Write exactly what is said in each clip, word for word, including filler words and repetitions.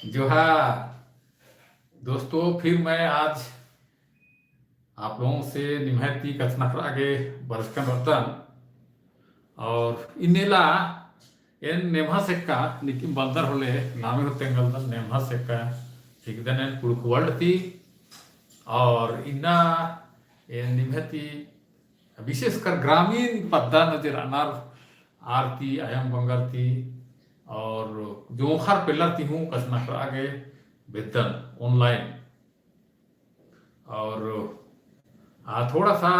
जोहार दोस्तों, फिर मैं आज आप लोगों से निम्है ती कछनखरआ गे बरचकन रअदन। और इन्नेला एन नेम्हस एक्का, नीकिम बलदर होले नामे हूँ तेंगलदन, नेम्हस एक्का हिकदन एन कुँड़ुख़ World ती। और इन्ना एन निम्है ती विशेषकर ग्रामीण पद्दा नू जे रअनर आर ती, अयंग बंगर ती और जोंख़र पेल्लर ती हूँ कछनखरआ गे बेद्दन online। और, आ, थोड़ा सा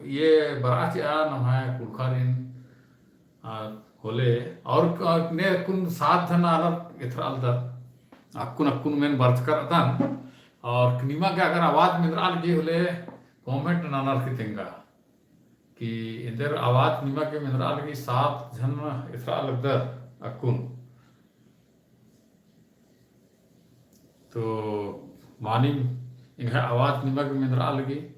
ये बरआ चिआ नम्है कुँड़ुख़रिन, आ, होले और क-, ने अक्कुन सात झन आलर एथरआलदर, अक्कुन अक्कुन मेन बरचका रअदन। और निमा गे अगर आवाज मेंदरआ लगी होले comment ननर की तेंगा कि एन्देर आवाज निमा गे मेंदरआ लगी, सात झन एथरआ लगदर अक्कुन। तो मानिम एंग्है आवाज निमा गे मेंदरआ लगी,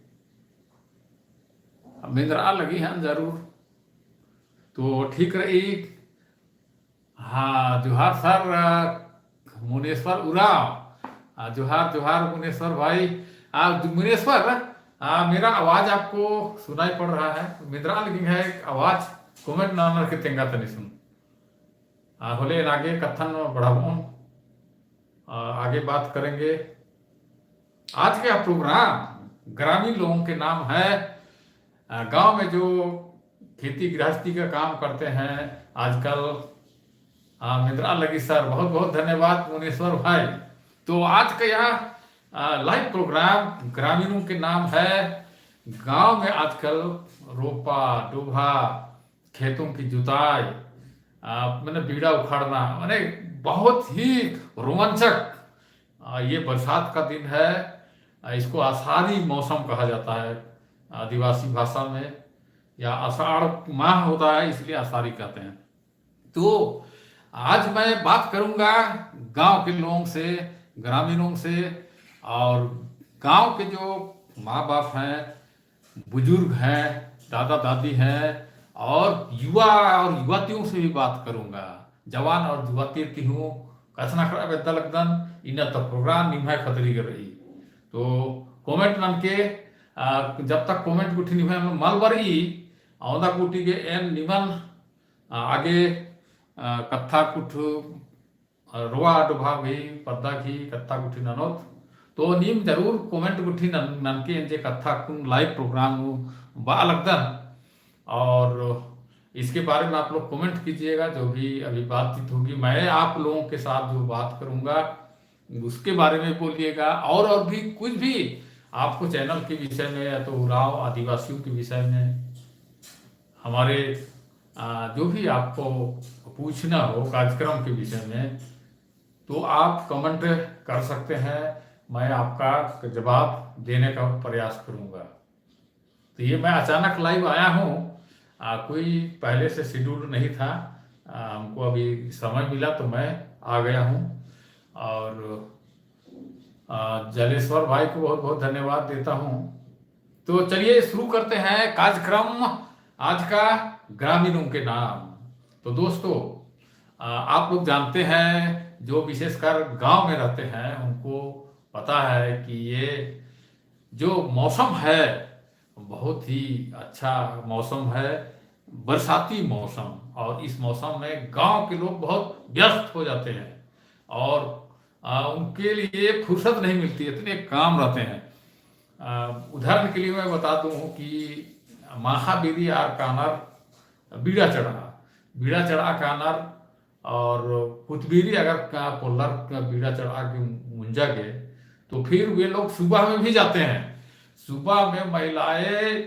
मेंदरआ लगी हन जरूर। तो ठीक रई। हाँ, जोहार सर, आ, मुनेश्वर उराँव। आ, जोहार, जोहार मुनेश्वर भाई। आ, मुनेश्वर, आ, मेरा आवाज आपको सुनाई पड़ रहा है? मेंदरआ लगी है आवाज, comment ननर की तेंगा तनी सुन। आ, होले एन आगे कत्थन बढ़ाबओन, आ, आगे बात करेंगे। आज का program ग्रामीण लोगों के नाम है। आ, गांव में जो खेती गृहस्थी का काम करते हैं आजकल, आ, मेंदरआ लगी सर, बहुत बहुत धन्यवाद मुनेश्वर भाई। तो आज का यह, आ, live program ग्रामीणों के नाम है। गांव में आजकल रोपा, डोभा, खेतों की जुताई, आ, मने बीड़ा उखाड़ना, मने बहुत ही रोमांचक, आ, ये बरसात का दिन है। आ, इसको आषाढ़ी मौसम कहा जाता है आदिवासी भाषा में, या आषाढ़ माह होता है, इसलिए आषाढ़ी कहते हैं। तो आज मैं बात करूँगा गांव के लोगों से, ग्रामीणों से, और गांव के जो माँ बाप हैं, बुजुर्ग हैं, दादा दादी हैं और युवा और युवतियों से भी बात करूँगा। जवान और युवती ती हूँ कछनखरआ बेद्दा लगदन, इन्ना तो program निम्है खतरी गे रई। तो comment ननके, आ, जब तक comment गुट्ठी निम्है मल बरई, औंदा गूटी गे एन निमन, आ, आगे, आ, कत्था कुछ रोवा डोभा गही पद्दा गही कत्था गुट्ठी ननोत। तो नीम जरूर comment गुट्ठी नन-, ननके एन जे कत्था कुन live program नू बआ लगदन। और इसके बारे में आप लोग comment कीजिएगा, जो भी अभी बातचीत होगी, मैं आप लोगों के साथ जो बात करूँगा, उसके बारे में बोलिएगा। और, और भी कुछ भी आपको channel के विषय में या तो उराँव आदिवासियों के विषय में हमारे, आ, जो भी आपको पूछना हो कार्यक्रम के विषय में, तो आप comment कर सकते हैं, मैं आपका जवाब देने का प्रयास करूँगा। तो ये मैं अचानक live आया हूँ, आ, कोई पहले से schedule नहीं था, आ, हमको अभी समय मिला तो मैं आ गया हूँ। और, आ, जलेश्वर भाई को बहुत बहुत धन्यवाद देता हूँ। तो चलिए शुरू करते हैं कार्यक्रम आज का ग्रामीणों के नाम। तो दोस्तों, आ, आप लोग जानते हैं, जो विशेषकर गांव में रहते हैं, उनको पता है कि ये जो मौसम है, बहुत ही अच्छा मौसम है, बरसाती मौसम। और इस मौसम में गांव के लोग बहुत व्यस्त हो जाते हैं और, आ, उनके लिए फुर्सत नहीं मिलती, इतने काम रहते हैं। आ, उदाहरण के लिए मैं बता दूं कि माखा बीरी आर कानर बीड़ा चढ़ा, बीड़ा चढ़ा कानर और कुतबीरी अगर का पोल्लर का बीड़ा चढ़ा के मुंजा गे, तो फिर वे लोग सुबह में भी जाते हैं। सुबह में महिलाएं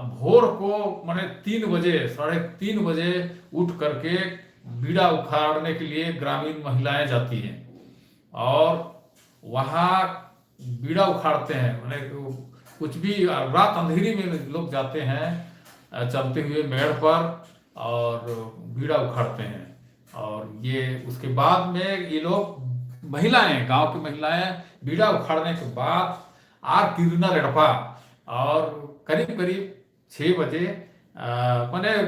भोर को, माने, तीन बजे, साढ़े तीन बजे उठ करके बीड़ा उखाड़ने के लिए ग्रामीण महिलाएं जाती हैं और वहाँ बीड़ा उखाड़ते हैं, माने, कुछ भी, रात अंधेरी में लोग जाते हैं, अ, चलते हुए मेड़ पर और बीड़ा उखाड़ते हैं। और ये, उसके बाद में ये लोग, महिलाएं, गांव की महिलाएं बीड़ा उखाड़ने के बाद आर किरनर एड़पा और करीब करीब छः बजे, अ, माने,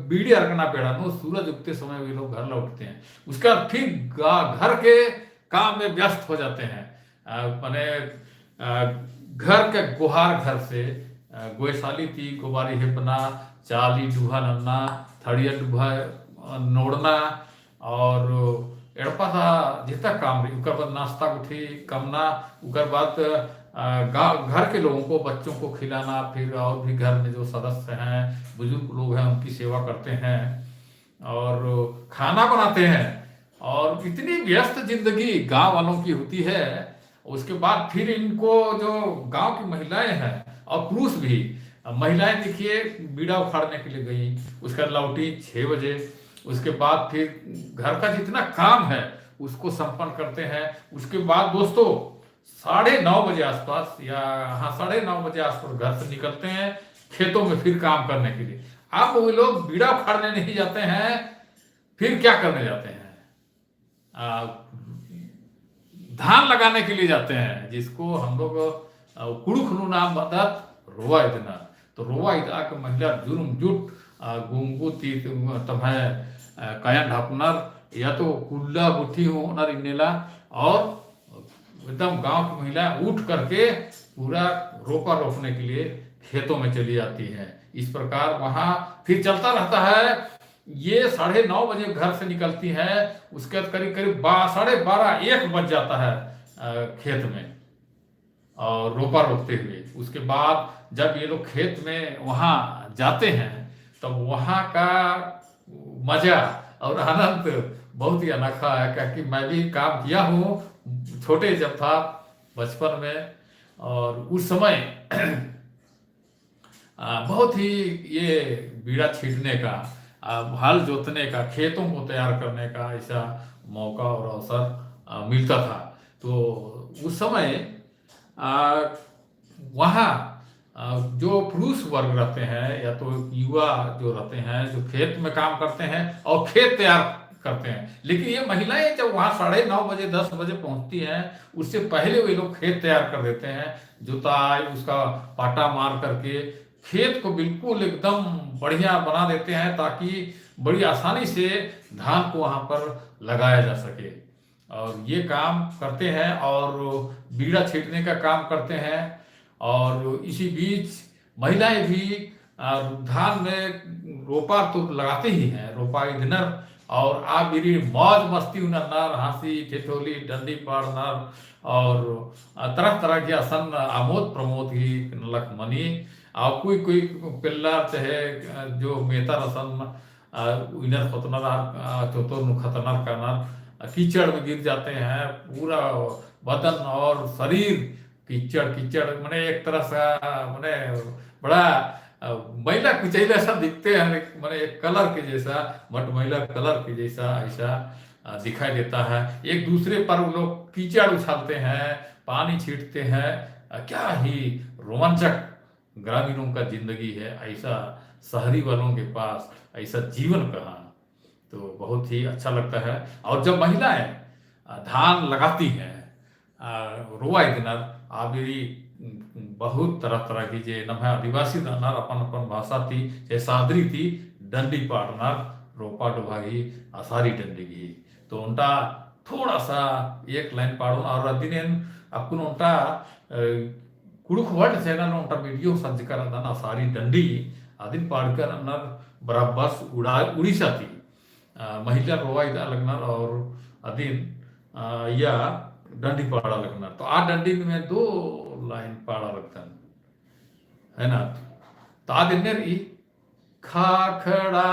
बीड़ी अरकना बेड़ा नू सूरज उगते समय वे लोग घर लौटते हैं। उसके बाद फिर गा-, घर के काम में व्यस्त हो जाते हैं। अ, माने, अ, घर के गोहार घर से, अ, गोयसाली ती गोबारी हेपना, चाली डुहा नन्ना, थड़िया डुहा, अ, नोड़ना, और एड़पा ता जितना काम रही, उकर बाद नाश्ता गुट्ठी कमना, उकर बाद, अ, गा-, घर के लोगों को, बच्चों को खिलाना, फिर और भी घर में जो सदस्य हैं, बुजुर्ग लोग हैं, उनकी सेवा करते हैं और खाना बनाते हैं। और इतनी व्यस्त जिंदगी गांव वालों की होती है। उसके बाद फिर इनको जो गांव की महिलाएं हैं और पुरुष भी, महिलाएं देखिए बीड़ा उखाड़ने के लिए गई, उसके बाद लौटी छः बजे, उसके बाद फिर घर का जितना काम है उसको संपन्न करते हैं। उसके बाद दोस्तों, साढ़े नौ बजे आसपास या, हाँ, साढ़े नौ बजे आसपास घर से निकलते हैं खेतों में फिर काम करने के लिए। अब वो लोग बीड़ा उखाड़ने नहीं जाते हैं, फिर क्या करने जाते हैं? आ, धान लगाने के लिए जाते हैं, जिसको हम लोग, आ, कुँड़ुख़ नू नाम बअदत रोवा इदना। तो रोवा इदआ के महिला जुरुम जुट, आ, गुंगु ती तम्है, आ, कयन ढापनर या तो कुल्ला गुट्ठी होनर इन्नेला, और एकदम गांव की महिला उठ करके पूरा रोपा रोपने के लिए खेतों में चली जाती हैं। इस प्रकार वहाँ फिर चलता रहता है। ये साढ़े नौ बजे घर से निकलती हैं, उसके बाद करीब करीब बा-, साढ़े बारह, एक बज जाता है, अ, खेत में और रोपा रोपते हुए। उसके बाद जब ये लोग खेत में वहाँ जाते हैं, तब वहाँ का मजा और आनंद बहुत ही अनोखा है, क्योंकि मैं भी काम किया हूँ छोटे जब था, बचपन में, और उस समय आ, बहुत ही ये बीड़ा छीटने का, आ, हल जोतने का, खेतों को तैयार करने का ऐसा मौका और अवसर, आ, मिलता था। तो उस समय, आ, वहाँ, आ, जो पुरुष वर्ग रहते हैं या तो युवा जो रहते हैं, जो खेत में काम करते हैं और खेत तैयार करते हैं, लेकिन ये महिलाएं जब वहाँ साढ़े नौ बजे, दस बजे पहुँचती हैं, उससे पहले वे लोग खेत तैयार कर देते हैं, जुताई, उसका पाटा मार करके खेत को बिल्कुल एकदम बढ़िया बना देते हैं, ताकि बड़ी आसानी से धान को वहाँ पर लगाया जा सके। और ये काम करते हैं और बीड़ा छीटने का काम करते हैं। और इसी बीच महिलाएं भी, आ, धान में रोपा तो लगाते ही हैं, रोपा इदनर, और आ बीरी मौज मस्ती नन्नर, हँसी ठिठोली, डंडी पाड़नर, और, आ, तरह तरह की असन आमोद प्रमोद ही नलख मनी। और कोई कोई पेल्लर चाहे, आ, जो मेतर असन, आ, इनर खोतनर, आ, चोतोर नू खतनर कानर, आ, कीचड़ में गिर जाते हैं, पूरा बदन और शरीर कीचड़, कीचड़, माने एक तरह से, माने बड़ा, अ, मैला कुचैला सा दिखते हैं, एक, माने एक कलर के जैसा, मटमैला कलर के जैसा ऐसा, अ, दिखाई देता है। एक दूसरे पर वो लोग कीचड़ उछालते हैं, पानी छीटते हैं। अ, क्या ही रोमांचक ग्रामीणों का जिंदगी है, ऐसा शहरी वालों के पास ऐसा जीवन कहाँ। तो बहुत ही अच्छा लगता है। और जब महिलाएं, अ, धान लगाती हैं, अ, रोवा इदनर, आ बीरी बहुत तरह तरह की जे नम्है आदिवासी रअनर अपन अपन भाषा ती, जे सादरी ती डंडी पाड़नर, रोपा डोभा गही, असारी डंडी गही। तो ओन्टा थोड़ा सा एक line पाड़ोन और अदिन एन अक्कुन ओन्टा, अ, कुँड़ुख़ World channel ओन्टा video सज्जकर अदन असारी डंडी, अदिन पाड़कर रअनर बराबर उड़ा-, उड़ीसा ती। अ, महिला रोवा इदआ लगनर और अदिन, अ, या डंडी पाड़ा लगनर। तो आ डंडी में दो line पाड़ा लगदन, है ना? तो आ दिन रई, खाखड़ा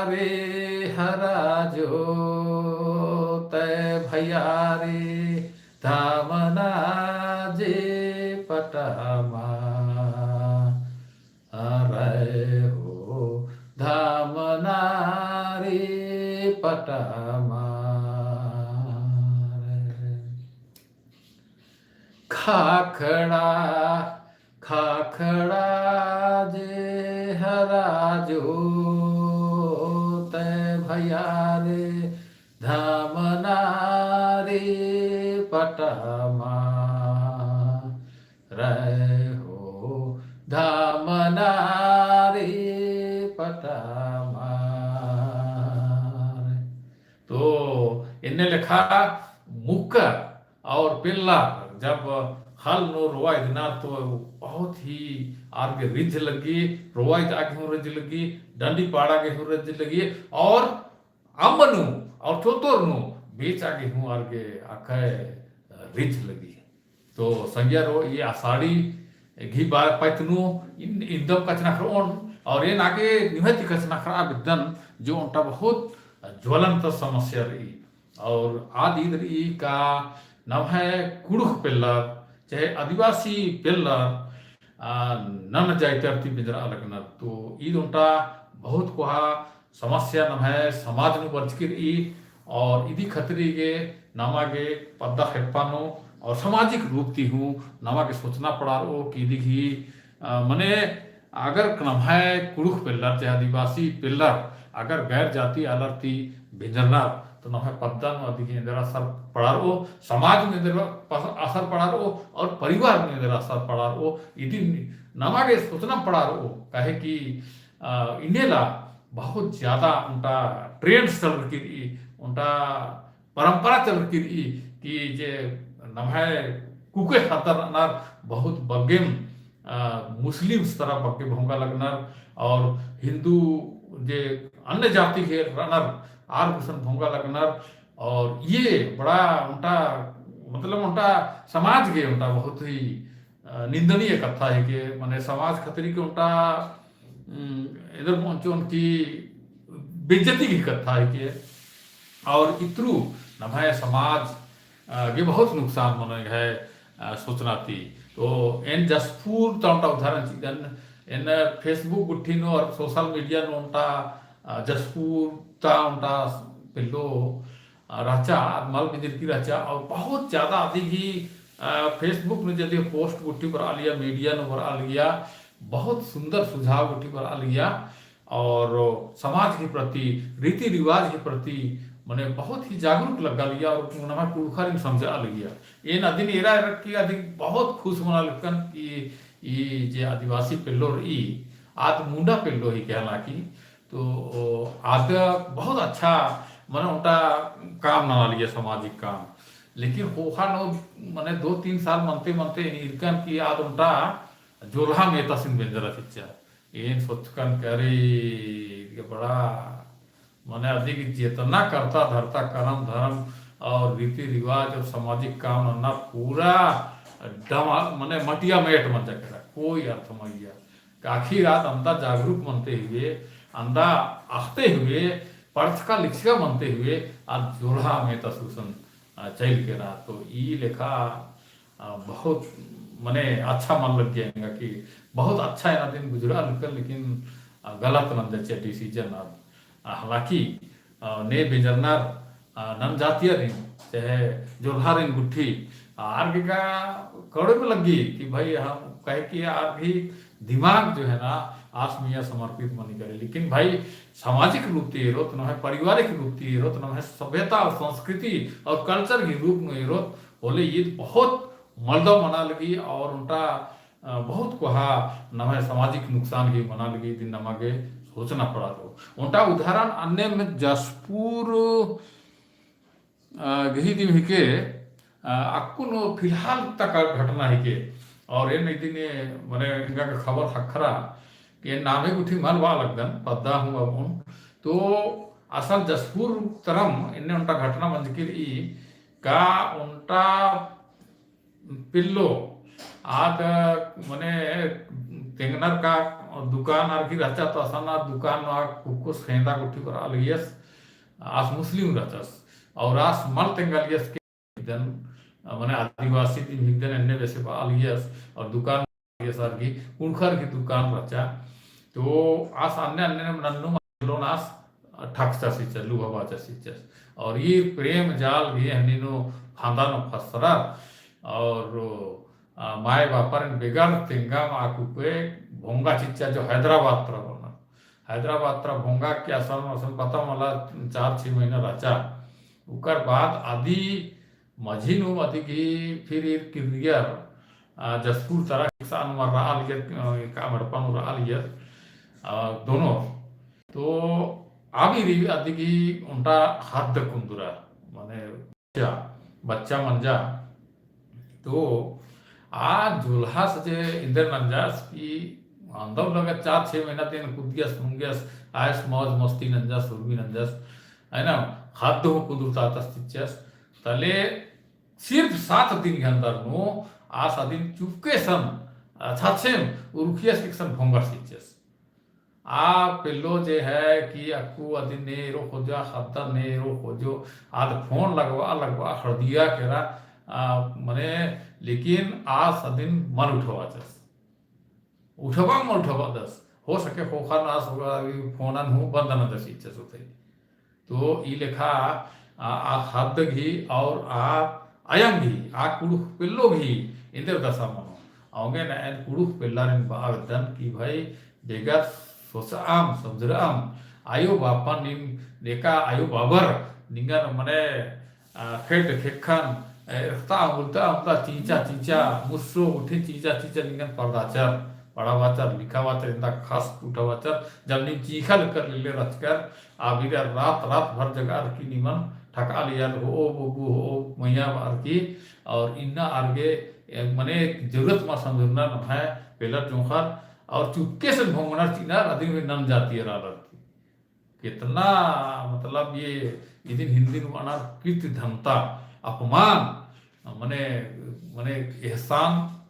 रे हरा जो तै भैया रे धामना जे पटमा। अरे हो धाम नारी पटमार। खाखड़ा, खाखड़ा जे हरा जो तै भैया रे, धाम नारी पटमा रहे हो, धाम नारी पटमा रहे। तो एन्ने लेखा मुक्कर और पेल्लर जब ख़ल्ल नू रोवा इदनर तो बहुत ही आर गे रिझ लग्गी, रोवा इदआ गे हूँ रिझ लग्गी, डंडी पाड़ा गे हूँ रिझ लग्गी और अम्म नू और चोतोर नू बेचा गे हूँ आर गे अकय रिझ लग्गी। तो संगियारो ई आषाढ़ी घी बा-, पैत नू इन-, इन्दम कछनखरओन और एन आगे निम्है ती कछनखरआ बेद्दन जो ओन्टा बहुत ज्वलंत समस्या रई। और आद ईद रई का नम्है कुँड़ुख़ पेल्लर, चाहे आदिवासी पेल्लर, आ, नन्ना जाइतर ती बेंजरआ लगनर। तो ईद ओन्टा बहुत कोहा समस्या नम्है समाज नू बरचकी रई और इदी खतरी गे नमा गे पद्दा खेप्पा नू और सामाजिक रूप ती हूँ नमा गे सोचना पड़ारओ कि इदी गही, अ, मने अगर नम्है कुँड़ुख़ पेल्लर चाहे आदिवासी पेल्लर अगर गैर जाति आलर ती बेंजरनर तो नम्है पद्दा नू अदी गही एन्देर असर पड़ारओ, समाज नू एन्देर पस-, असर पड़ारओ और परिवार नू एन्देर असर पड़ारओ, इदी नमा गे सोचना पड़ारओ, काहे कि, अ, इन्नेला बहुत ज्यादा ओन्टा trend चलरकी रई, ओन्टा परंपरा चलरकी रई कि जे नम्है कुकोय ख़द्दर रअनर बहुत बग्गेम, अ, मुस्लिम्स तरा बग्गे भोंगा लगनर और हिन्दू जे अन्य जाति के रअनर आर गुसन भोंगा लगनर और ये बड़ा ओन्टा मतलब ओन्टा समाज गे ओन्टा बहुत ही अ, निंदनीय कत्था हिके, मने समाज खतरी के ओन्टा, उम, एन्देर बओन चिओन कि बेइज्जती गही कत्था हिके। और इतरू नम्है समाज, अ, गे बहुत नुकसान मनो एंग्है, अ, सोचना ती। तो एन जशपुर ता ओन्टा उदाहरण चिअदन, एन Facebook गुट्ठी नू और social media नू ओन्टा, अ, जशपुर ता ओन्टा पेल्लो, अ, रहचा, आद मल बेंजरकी रहचा, और बहुत ज्यादा अदी गही, अ, Facebook नू जदि post गुट्ठी बरआ लगिया, media नू बरआ लगिया, बहुत सुंदर सुझाव गुट्ठी बरआ लगिया, और समाज के प्रति, रीति रिवाज के प्रति, मने बहुत ही जागरूक लग्गा लगिया, और नम्है कुँड़ुख़ारिन समझआ लगिया। एन अदिन एरा एरा कि अदिन बहुत खुश मना लक्कन कि ई जे आदिवासी पेल्लो रई, आद मुंडा पेल्लो हिके हालांकि, तो, ओ, आद बहुत अच्छा, मने ओन्टा काम नना लगिया, सामाजिक काम। लेकिन ख़ोख़ा नू, मने दो तीन साल मनते मनते एन ईरकन कि आद ओन्टा जोलहा मेतासिन बेंजरा चिच्चा। एन सोचकन कि अरे, ये बड़ा, मने अदी गही जेतना करता धरता करम धरम और रीति रिवाज और सामाजिक काम नन्ना पूरा डमा-, मने मटिया मेट मंजा केरा, कोई अर्थ मइय्या। आखिर आद अन्दा जागरूक मनते हुए, अन्दा अख़ते हुए, पढ़चका लिखचका मनते हुए, आद जोलहा मेतास गुसन, अ, चइल केरा। तो ई लेखा, अ, बहुत मने अच्छा मल लग्गिया एंगा कि बहुत अच्छा एन अदिन गुजरा लक्कन, लेकिन, अ, गलत नंजचा decision आद। अ, हालांकि, अ, ने बेंजरनर, अ, नन जातियारिन, चाहे जोलहारिन गुट्ठी, आर गे का कड़ोम लग्गी कि भाई हम कहे कि आर गही दिमाग जो है ना, आस मइय्या समर्पित मनी करे। लेकिन भाई, सामाजिक रूप ती एरोत, नम्है पारिवारिक रूप ती एरोत, नम्है सभ्यता और संस्कृति और culture गही रूप नू एरोत, होले ईद बहुत मलदव मना लगी और ओन्टा, अ, बहुत कोहा नम्है सामाजिक नुकसान गही मना लगी, इदिन नमा गे सोचना पड़ारओ। ओन्टा उदाहरण अन्नेम जशपुर, अ, गही दिम हिके, अ, अक्कुन फिलहाल तक घटना हिके। और एन इदिन मने एंगा गे खबर ख़क्खरा कि एन नामे गुट्ठी मल बआ लगदन, पद्दा हूँ बअबओन। तो असल जशपुर तरम एन्ने ओन्टा घटना मंजकी रई का ओन्टा पेल्लो आद मने तेंगनर का दुकान आर गही रहचा, तो असन आ दुकान नू आ कुक्कोस ख़ेंदा गुट्ठी बरआ लगियस, आस मुस्लिम रहचस और आस मल तेंगा लगियस के हिकदन, मने आदिवासी दिम हिकदन एन्ने बेसे बआ लगियस और दुकान लगियस आर गही कुँड़ुख़र गही दुकान रहचा। तो आस अन्ने अन्ने नन्नुम लोन आस ठकचस चिच्चस, लुभाबाचस चिच्चस। और ई प्रेम जाल गही हन्नी नू फंदा नू फसरर और, आ, माय बापारिन बेगर तेंगाम आ कुकोय भोंगा चिच्चा जो हैदराबाद तरा बरनर। हैदराबाद तरा भोंगा कि असन असन पता मला चार छह महीना रहचा। उकर बाद अदी मझी नू अदी गही फिर ईर किर्रियर, आ, जशपुर तरा एकसन मल रआ लगियर, आ, का एड़पा नू रआ लगियर, आ, दोनों। तो अब ईर अदी गही ओन्टा हद कुन्दुरा, मने, अच्छा, बच्चा मंजा। तो आ जोल्हास जे एन्देर नंजस कि अंदर लगे चार छः महीना दिन कुद्दियस, मुंगियस, आयस मौज मस्ती नंजस, उर्मी नंजस, है ना, ख़द्द हूँ कुदुरतातस चिच्चस। तले सिर्फ सात दिन के अंदर नू आस अदिन चुपके सन, अ, छाछेम उरुखियस एकसन भोंगस चिच्चस। आ पेल्लो जे है कि अक्कु अदिन ने एरो खोजा, ख़द्दन ने एरो खोजो, आद फोन लगवा, लगवा, ख़ड़दिया केरा, आ, मने, लेकिन आस अदिन मल उठवाचस। उठवा मल उठवादस। हो सके ख़ोख़ा नू आस होगा, अभी फोनन हूँ बंद नंजस चिच्चस होते। तो ई लेखा आ, आ ख़द्द गही और आ अयंग गही, आ कुँड़ुख़ पेल्लो गही एन्देर दसा मनो। औंगे ना एन कुँड़ुख़ पेल्लारिन बआ बेद्दन कि भाई, बेगर सोचअम, समझरअम, आयो बापन नीम, नेका आयो बाबर निंगन मने, आ, खेड्ड खेक्खन, ए, एख़ता उल्टा उल्टा चींचा चींचा, मुस्सो उठे चींचा चींचा निंगन परदाचर, पढ़ाबाचर, लिखाबाचर, एन्दा ख़ास उठाबाचर, जब नीम चींख़ा लेकर लेले रहचकर, आ बीरा रात, रात भर जगअर की निमन ठकआ लियर, हो ओ बबू, हो ओ मइया बअर की, और इन्ना आर गे, ए, मने जरूरत मा समझुरना नम्है पेलर जोंख़र, और चुपके से भोंगनर चिअनर, अदिन भी नम जातियर आलर की। कितना, मतलब, ये इदिन हिन्दी नू बअनर कृत्य धनता, अपमान, मने, मने एहसान,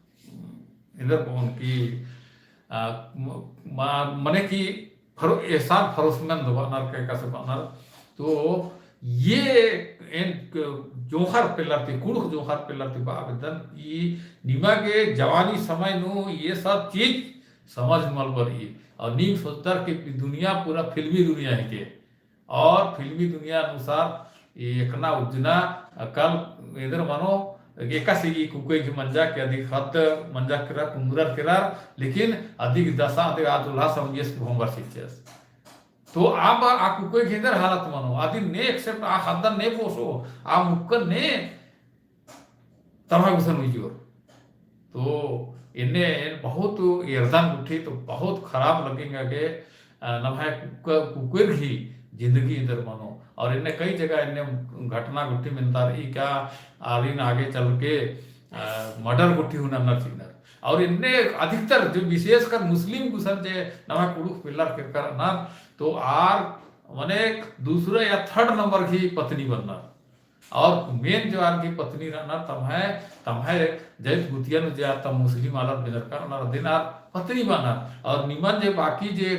इधर कौन की, आ, म-, मा-, मने कि फरो-, एहसान फरोसमंद बअनर के कसे बअनर। तो ये एन क-, जोंख़र पेल्लर ती, कुँड़ुख़ जोंख़र पेल्लर ती बआ बेद्दन कि निमा गे जवानी समय नू ये सब चीज समझ मल बरई। और नीम सोचदर कि दुनिया पूरा फिल्मी दुनिया हेके। और फिल्मी दुनिया अनुसार ये एकना उज्जना अकल एन्देर मनो, एकासे ई कुकोय गही मंजा कि अदिक ख़द्द मंजा केरर, कुन्दुरर केरर, लेकिन अदिक दसा, अदिक आ जोल्हास अम्बियस की भोंगस चिच्चस। तो आ बा, आ कुकोय गही एन्देर हालत मनो, अदिन ने accept, आ ख़द्दन ने पोसो, आ मुक्कन ने तम्है गुसन उइयोर। तो एन्ने एन बहुत एरदन गुट्ठी, तो बहुत खराब लग्गी एंगा गे, अ, नम्है कुक-, कुकोयर गही जिंदगी एन्देर मनो। और एन्ने कई जगह एन्ने घटना गुट्ठी मेन्तारई का आरिन आगे चल के, अ, murder गुट्ठी हूँ नन्नर चिअनर। और एन्ने अधिकतर जो विशेषकर मुस्लिम गुसन जे नम्है कुँड़ुख़ पेल्लर केरकर रअनर, तो आर मने दूसरा या third number गही पत्नी बन्नर। और main जो आर गही पत्नी रअनर तम्है, तम्है जैत गुतिया नू जे आर तम मुस्लिम आलर बेंजरकर रअनर, अदिन आर पत्नी बअनर। और निमन जे बाकी जे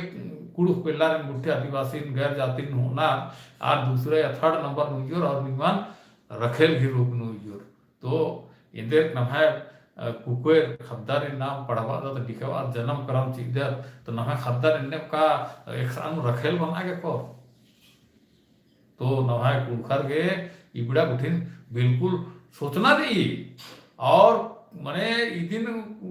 कुँड़ुख़ पेल्लारिन गुट्ठी आदिवासिन गैर जातिन होअनर, आर दूसरा या third number नू उइयोर और निमन रखेल गही रूप नू उइयोर। तो एन्देर नम्है, अ, कुकोयर ख़द्दारिन नाम पढ़बादत, लिखबादत, जनम करम चिअदत, तो नम्है ख़द्दर एन्ने का एकसन रखेल बना गे को। तो नम्है कुँड़ुख़र गे इबड़ा गुट्ठिन बिल्कुल सोचना रई। और मने इदिन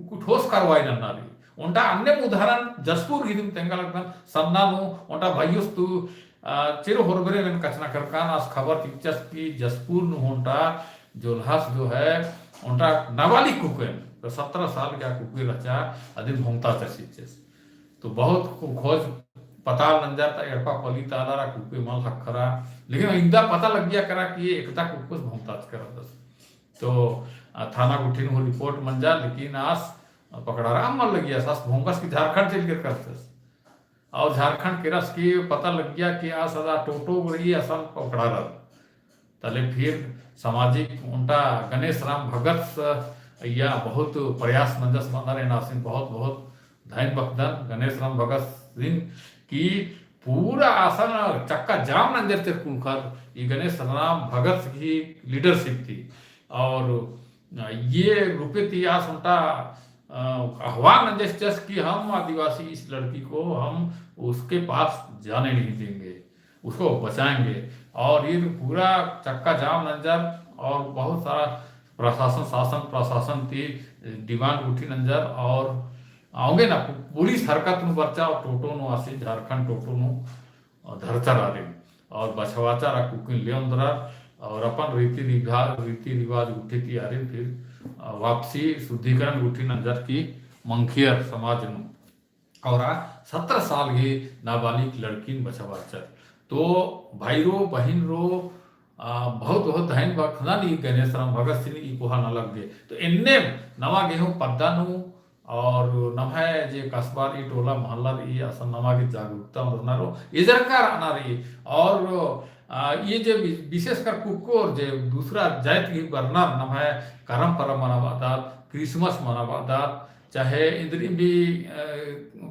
कुछ ठोस कार्रवाई नन्ना रई। ओन्टा अन्नेम उदाहरण जशपुर गही दिम तेंगा लगदन, सन्ना नू ओन्टा भइयोस तू, आ, चेरो होरबरे एन कछनखरकन, आस खबर चिच्चस कि जशपुर नू ओन्टा जोल्हास जो है, ओन्टा नाबालिग कुकोयन, तो सत्रह साल गही कुकोय रहचा, अदिन भोंगताचस चिच्चस। तो बहुत खो-, खोज पताल नंजर ता एड़पा पली ता आलर आ कुकोय मल ख़क्खरा, लेकिन इन्दा पता लग्गिया केरा कि एकदा कुकोयस भोंगताचका रअदस। तो, आ, थाना गुट्ठिन हूँ report मंजा, लेकिन आस पकड़ारआ मल लग्गियस, आस भोंगस की झारखंड चइल केरकस। और झारखंड केरस की पता लग्गिया कि आस अदा टोटो रई, असन पकड़ारर। तले फिर सामाजिक ओन्टा गणेश राम भगत स-, अइय्या बहुत प्रयास नंजस बअनर, एन आसिन बहुत बहुत धइन बअदन गणेश राम भगत सिंह की पूरा असन चक्का जाम नंजर चिच्चर कुँड़ुख़र ई गणेश राम भगत गही leadership ती। और ये रूपे ती आस ओन्टा, अ, आह्वान नंजस चिच्चस कि हम आदिवासी इस लड़की को हम उसके पास जाने नहीं देंगे। उसको बचाएंगे। और ये पूरा चक्का जाम नंजर और बहुत सारा प्रशासन, शासन प्रशासन ती demand उठी नंजर और औंगे ना पु-, पुलिस हरकत नू बरचा और टोटो नू आसी, झारखंड टोटो नू धरचर आरिन और बछवाचर आ कुकिन ले ओन्दरर और अपन रीति रिवा-, रीति रिवाज उठी ती आरिन फिर, अ, वापसी शुद्धिकरण उठी नंजर की मंखियर समाज नू। और आ सत्रह साल गही नाबालिग लड़किन बछाबाचर। तो भाईरो, बहिनरो, आ, बहुत बहुत धइन बा, खंदन ई गणेश राम भगत सिंह ई कोहा नलख गे। तो एन्ने नमा गे हूँ पद्दा नू और नम्है जे कस्बा रई, टोला महल्ला रई, असन नमा गे जागरूकता ओन्दरना रओ, एजरका रअना रई। और, आ, ये जे वि-, विशेषकर कुक्कोर जे दूसरा जाइत गही बरनर नम्है करम परब मनाबअदत, Christmas मनाबअदत, चाहे इन्द्रिम भी, अ,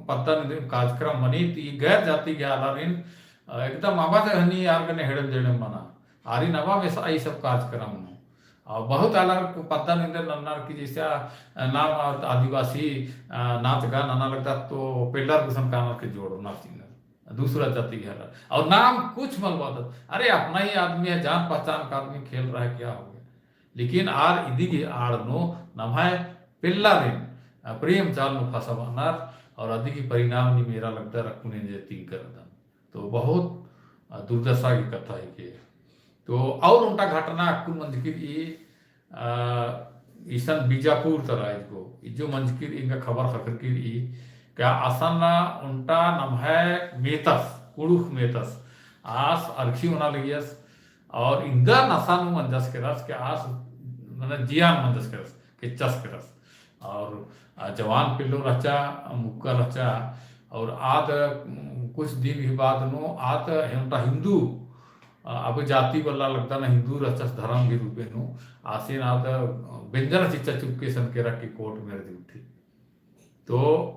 पद्दा इन्द्रिम कार्यक्रम मनी, तो ये गैर जाति गे आलारिन, अ, एकदम अमा जे हनी आर गने हेड़म जेड़म मना। आरिन अमा मेसा ई सब कार्यक्रम नू। और बहुत आलर पद्दा नू एन्देर नन्नर कि जैसे, अ, नाम आदिवासी, अ, नाच गान नना लगदत तो पेल्लर गुसन कानर के जोड़नर चिअनर। दूसरा जाति गे आलर। और नाम कुछ मल बअदत। अरे अपना ही आदमी है, जान पहचान का आदमी खेल रहा है, क्या हो गया? लेकिन आर इदी गे आड़ नू नम्है पेल्लारिन, अ, प्रेम जाल नू फंसाबअनर और अदी गे परिणाम नीम एरा लगदर अक्कुन एन्देर तिंकर रअदन। तो बहुत, अ, दुर्दशा की कत्था हिके। तो और ओन्टा घटना अक्कुन मंजकी रई, अ, इसन बीजापुर तरा इजगो, इज्जो मंजकी रई, एंगा खबर ख़क्खरकी रई, का असन ओन्टा नम्है मेतस, कुँड़ुख़ मेतस, आस अरखी ओना लगियस, और एन्देर नसा नू मंजस केरस, का आस, मने जियान मंजस केरस, केच्चस केरस। और, अ, जवान पेल्लो रहचा, मुक्का रहचा, और आद, उम, कुछ दिन ही बाद नू आद ओन्टा हिन्दू, अ, अब जाति बल्ला लगदन हिन्दू रहचस धरम के रूपे नू, आसिन आद, अ, बेंजर चिच्चा चुपके सन केरा कि court marriage गुट्ठी। तो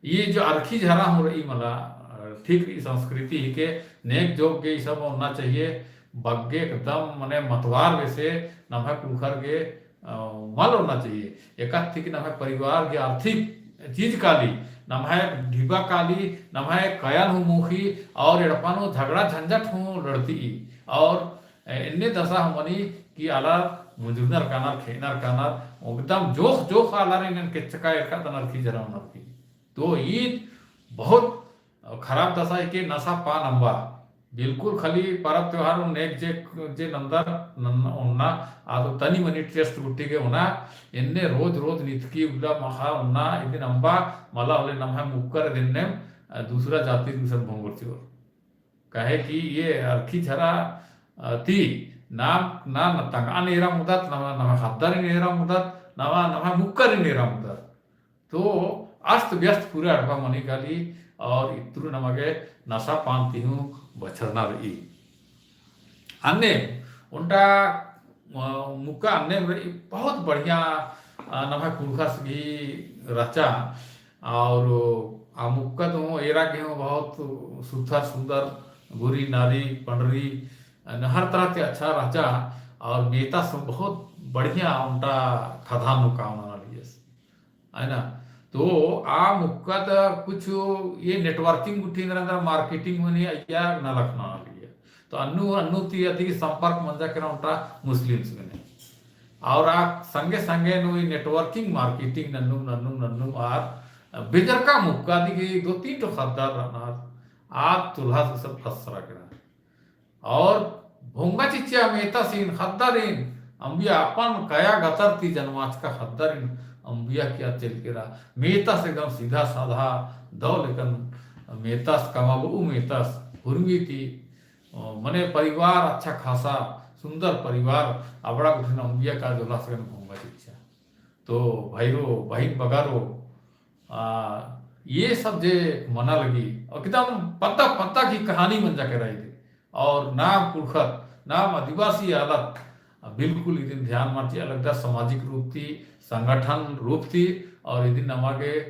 ई जो अरखी झरा हूँ रई मला, अ, ठीक रई संस्कृति हिके, नेग जोग गे ई सब ओन्ना चाहिए, बग्गे एकदम मने मतवार बेसे नम्है कुँड़ुख़र गे अ, मल ओन्ना चाहिए। एकासे कि नम्है परिवार गे आर्थिक चीज काली, नम्है ढिबा काली, नम्है कयन हूँ मोख़ी, और एड़पा नू झगड़ा झंझट हूँ लड़ती, और एन्ने दशा हूँ मनी कि आलर मुंजुरनर कानर, खेअनर कानर, एकदम जोख जोख आलर एन्ने केच्चका एरका तनर की जरा ओनर की। तो ईद बहुत खराब दशा हिके नशा पान अम्बा। बिल्कुल खाली परब त्योहार नू नेग जे, जे नन्दर नन-, ओन्ना, आद तनी मनी taste गुट्ठी गे ओना, एन्ने रोज रोज नितकी उल्ला मखा ओन्ना, इदिन अम्बा मला होले नम्है मुक्कर एन्नेम, अ, दूसरा जाति गुसन भोंगोर चिओर। काहे कि ये अरखी झरा, अ, ती नाम ना, ना तंगआ एरा मुदत, ना, ना ख़द्दारिन एरा मुदत, ना, ना मुक्कारिन एरा मुदत। तो अस्त व्यस्त पूरा एड़पा मनी काली और इत्रु नमा गे नशा पान ती हूँ बछरना रई। अन्ने ओन्टा, अ, मुक्का अन्ने रई बहुत बढ़िया, अ, नम्है कुँड़ुख़स गही रहचा और आ मुक्का तो एरा गे हूँ बहुत सुथर सुन्दर गुरी नारी पंडरी, अ, हर तरह के अच्छा रहचा और मेतस बहुत बढ़िया ओन्टा खद्दा नू काम नना लगियस। है ना? तो आ मुक्का त कुछ ये networking गुट्ठी एन्देर एन्देर marketing मनी अइय्या नलख नना लगिया। तो अन्नु, अन्नु ती अदी संपर्क मंजा केरा ओन्टा Muslims गने। और आ संगे संगे नू ये networking marketing नन्नुम, नन्नुम, नन्नुम आर बेंजरका मुक्का अदी गे दो तीन ठो ख़द्दर रअनर, आ तुल्हा से सब फसरा केरा। और भोंगा चिच्चा मेतसिन ख़द्दारिन अम्बिया अपन कया गतर ती जनमाचका ख़द्दारिन अम्बिया किया चइल केरा। मेतस एकदम सीधा साधा दव लेकन मेतस कमाबउ मेतस हुरमी ती, अ, मने परिवार अच्छा खासा सुन्दर परिवार अबड़ा गुट्ठिन अम्बिया का जोल्हा से भोंगा चिच्चा। तो भाईरो, बहिन बगारो, आ, ये सब जे मना लगी, एकदम पद्दा पद्दा की कहानी मंजा केरा इदे। और नाम कुँड़ुख़त, नाम आदिवासी आलत, आ, बिल्कुल इदिन ध्यान मल चिआ लगदर सामाजिक रूप ती, संगठन रूप ती, और इदिन नमा गे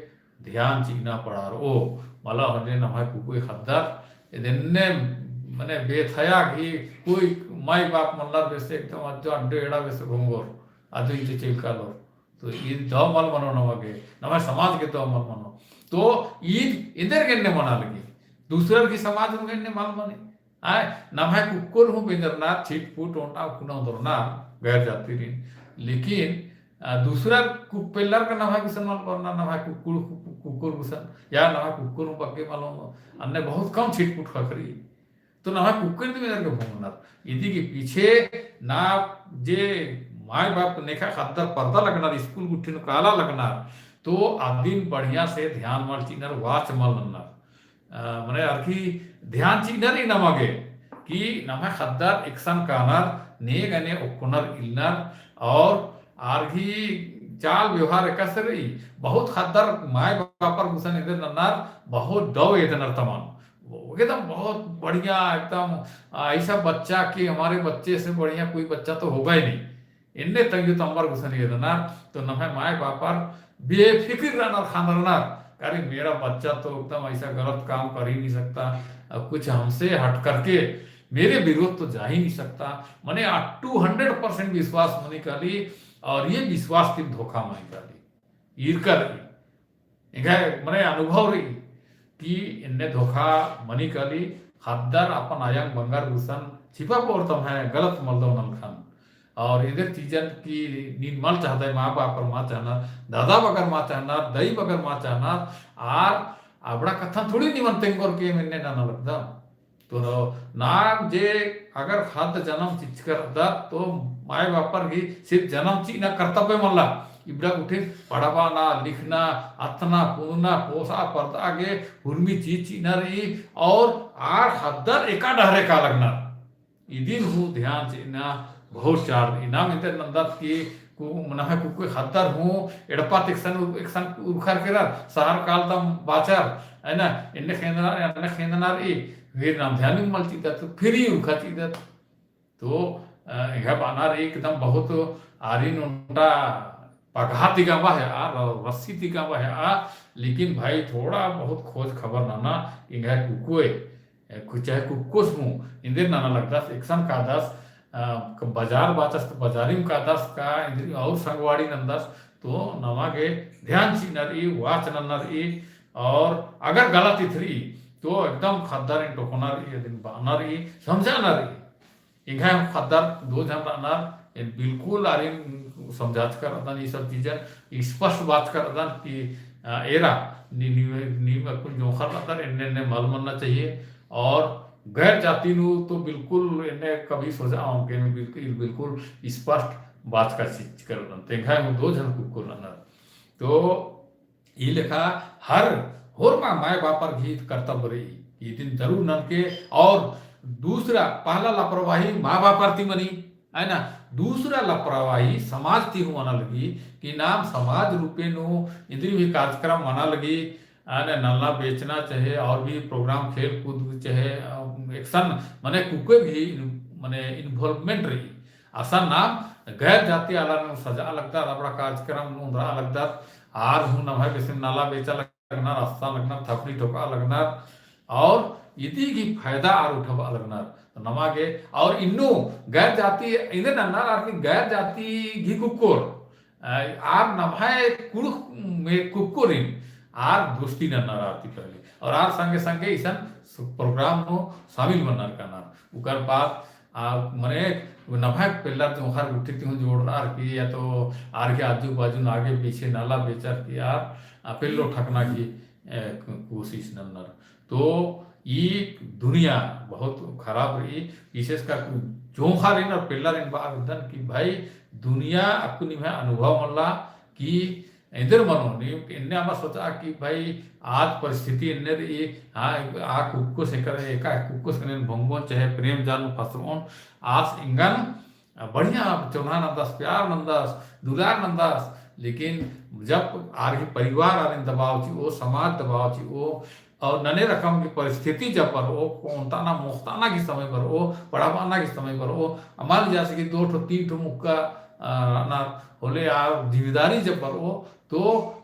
ध्यान चिअना पड़ारओ। मला होले नम्है कुकोय ख़द्दर, इदिन ने, मने बेथया की कोई माई बाप मल्लर बेसे एकदम अज्जो अड्डो एड़ा बेसे भोंगोर, अज्जो इते चइल कालोर। तो ईद दव मल मनो नमा गे, नम्है समाज गे दव मल मनो। तो ईद एन्देर गे एन्ने मना लगी, दूसरर की समाज नू गे एन्ने मल मनी। आय, नम्है कुक्कोर हूँ बेंजरनर छिटपुट ओन्टा कुना ओन्दरनर गैर जातिरिन। लेकिन, अ, दूसरर कुक पेल्लर का नम्है गुसन मल बरनर, नम्है कुक्कोर, कुक्कोर गुसन, या नम्है कुक्कोर हूँ बग्गे मल मनो। अन्ने बहुत कम छिटपुट ख़क्खरी। तो नम्है कुक्कोरिन ती एन्देर गे भोंगनर। इदी गे पीछे ना जे माय बाप नेखा ख़द्दर परदा लगनर, स्कूल गुट्ठिन काला लगनर, तो अदिन बढ़िया से ध्यान मल चिअनर, watch मल नन्नर। अ, मने अरखी ध्यान चिअनर ही नमा गे। कि नम्है ख़द्दर एकसन कानर, ने गने ओक्कोनर इलनर, और आर गही चाल व्यवहार एकासे रई, बहुत ख़द्दर माय बापर गुसन एन्देर नन्नर, बहुत दव एदनर तमन। एकदम बहुत बढ़िया, एकदम, आ, ऐसा बच्चा कि हमारे बच्चे से बढ़िया कोई बच्चा तो होगा ही नहीं। एन्ने तंग्यो तम्बर गुसन एदनर, तो नम्है माय बापर बेफिकिर रअनर, ख़न्दरनर, अरे मेरा बच्चा तो एकदम ऐसा गलत काम कर ही नहीं सकता, अब कुछ हमसे हट करके मेरे विरोध तो जा ही नहीं सकता। मने आ two hundred percent विश्वास मनी काली, और ये विश्वास तिम धोखा मनी काली। ईरकर एंग्है मने अनुभव रई कि एन्ने धोखा मनी काली, ख़द्दर अपन आयंग बंगर गुसन छिपा पोर तम्है गलत मलदव नलखन। और एन्देर चीजन कि नीन मल चाहदय, माँ बापर मा चाहनर, दादा बगर मा चाहनर, दई बगर मा चाहनर, आर अबड़ा कत्थन थोड़ी निमन तेंगोर के एम एन्ने नना लगदम। तो नाम जे अगर ख़द्द जनम चिच्चकर रअदत, तो माय बापर गही सिर्फ जनम चिअना कर्तव्य मल्ला। इबड़ा गुट्ठिन पढ़बअना, लिखना, अत्तना, पुनना, पोसा, परदा गे हुरमी चीज चिअना रई, और आर ख़द्दर एका डहरे का लगनर। इदिन हूँ ध्यान चिअना बहुत चाड़ रई। नाम एन्देर नन्दत कि कु-, नम्है कुक्कोय ख़द्दर हूँ एड़पा ती एकसन उर-, एकसन उरखर केरर, शहर कालदम बाचर, है ना, एन्ने खेंदना, एन्ने खेंदना रई, फिर नाम ध्यान मल चिअदत, तो फिर ही उरखा चिअदत। तो, अ, एंग्है बअना रई एकदम बहुत आरिन ओन्टा पगहा ती गवा है आ, र-, रस्सी ती गवा है आ, लेकिन भाई थोड़ा बहुत खोज खबर नना, एंग्है कुक्कोय, ए, कु-, चाहे कुक्कोस हूँ, एन्देर नना लगदस, एकसन कादस, अ, क-, बजार बाचस तो बजारिम कादस का, एन्देर और संगवाड़ी नन्दस, तो नमा गे ध्यान चिअना रई, watch नन्ना रई, और अगर गलत इथरई, तो एकदम ख़द्दारिन टोकना रई, अदिन बअना रई, समझाना रई। एंग्है ख़द्दर दो झन रअनर, एन बिल्कुल आरिन समझाचकर रअदन, ई सब चीजन स्पष्ट बाचकर रअदन कि, अ, एरा, नी-, नी-, नीम अक्कुन जोंख़र रअदर, एन्ने, एन्ने मल मन्ना चाहिए। और गैर जाति नू तो बिल्कुल एन्ने कभी सोझा ओंके, बिल्कुल, बिल्कुल स्पष्ट बाचका चिच्चकर रअदन। तेंग्है हूँ दो झन कुक्कोर रअनर। तो ई लेखा हर होरमा माय बापर गही कर्तव्य रई, इदिन जरूर ननके। और दूसरा, पहला लापरवाही माँ बापर ती मनी, है ना? दूसरा लापरवाही समाज ती हूँ मना लगी, कि नाम समाज रूपे नू इन्द्रिम ही कार्यक्रम मना लगी, है ना? नलना बेचना चाहे और भी program, खेल कूद चाहे, अ, एकसन मने कुक्कोय भी इन-, मने involvement रई। असन नाम गैर जाति आलारिन सजआ लगदत, अबड़ा कार्यक्रम नू ओन्द्रआ लगदत, आर हूँ नम्है बेसिम नला बेचा लगनर, अस्ता लगनर, थपरी ठोका लगनर, और इदी गही फायदा आर उठाबआ लगनर। तो नमा गे, और इन्नु गैर जाति, इन्ने नन्नर आर कि गैर जाति गही कुक्कोर, अ, आर नम्है कुँड़ुख़ में कुक्कोरिन आर दोस्ती नन्नर आर ती पहले, और आर संगे संगे इसन program नू शामिल मन्नर कानर। उकर बाद आ, मने, नम्है पेल्लर जोंख़र गुट्ठी ती हूँ जोड़रअर की, या तो आर गही आजू बाजू नू आगे पीछे नला बेचर की आर, आ, पेल्लो ठकना की, ए, कोशिश नन्नर। तो ई दुनिया बहुत खराब रई, विशेषकर जोंख़रिन और पेल्लरिन बआ बेद्दन कि भाई दुनिया अक्कुन निम्है अनुभव मल्ला कि एन्देर मनो, नीम एन्ने अमा सोचआ कि भाई, आज परिस्थिति एन्ने रई, हाँ, आ कुक्कोस एकर, एका कुक्कोस गने भोंगोन, चाहे प्रेम जाल नू फसरओन, आस एंगन, आ, बढ़िया चोन्हा नन्दस, प्यार नन्दस, दुलार नन्दस, लेकिन जब आर गही परिवार आरिन दबाव चिओ, समाज दबाव चिओ, और नने रकम की परिस्थिति जब बरओ, कोंताना मोख़ताना की समय बरओ, पढ़ाबाना की समय बरओ, अमाल जैसे कि दो ठो, तीन ठो मुक्का, आ, ना होले आ जिम्मेदारी जब बरओ, तो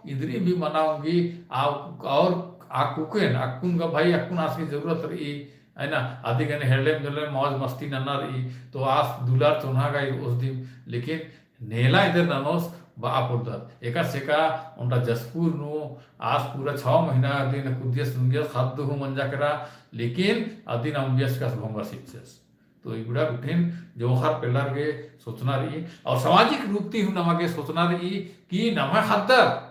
इन्द्रिम भी मना ओंगी, आ, और आ कुक्कोन, अक्कुन गा भाई, अक्कुन आस की जरूरत रई, है ना? अदी गने हेलम दुलम मौज मस्ती नन्ना रई, तो आस दुलार चोन्हा गा ओस दिम, लेकिन नेला एन्देर ननोस बआ पोल्लदत। एकासे का ओन्टा जशपुर नू आस पूरा छव महीना अदिन कुद्दियस नुंगियस, ख़द्द हूँ मंजा केरा, लेकिन अदिन अम्बियस कास भोंगा सिकचस। तो इबड़ा गुट्ठिन जोंख़र पेल्लर गे सोचना रई, और सामाजिक रूप ती हूँ नमा गे सोचना रई कि नम्है ख़द्दर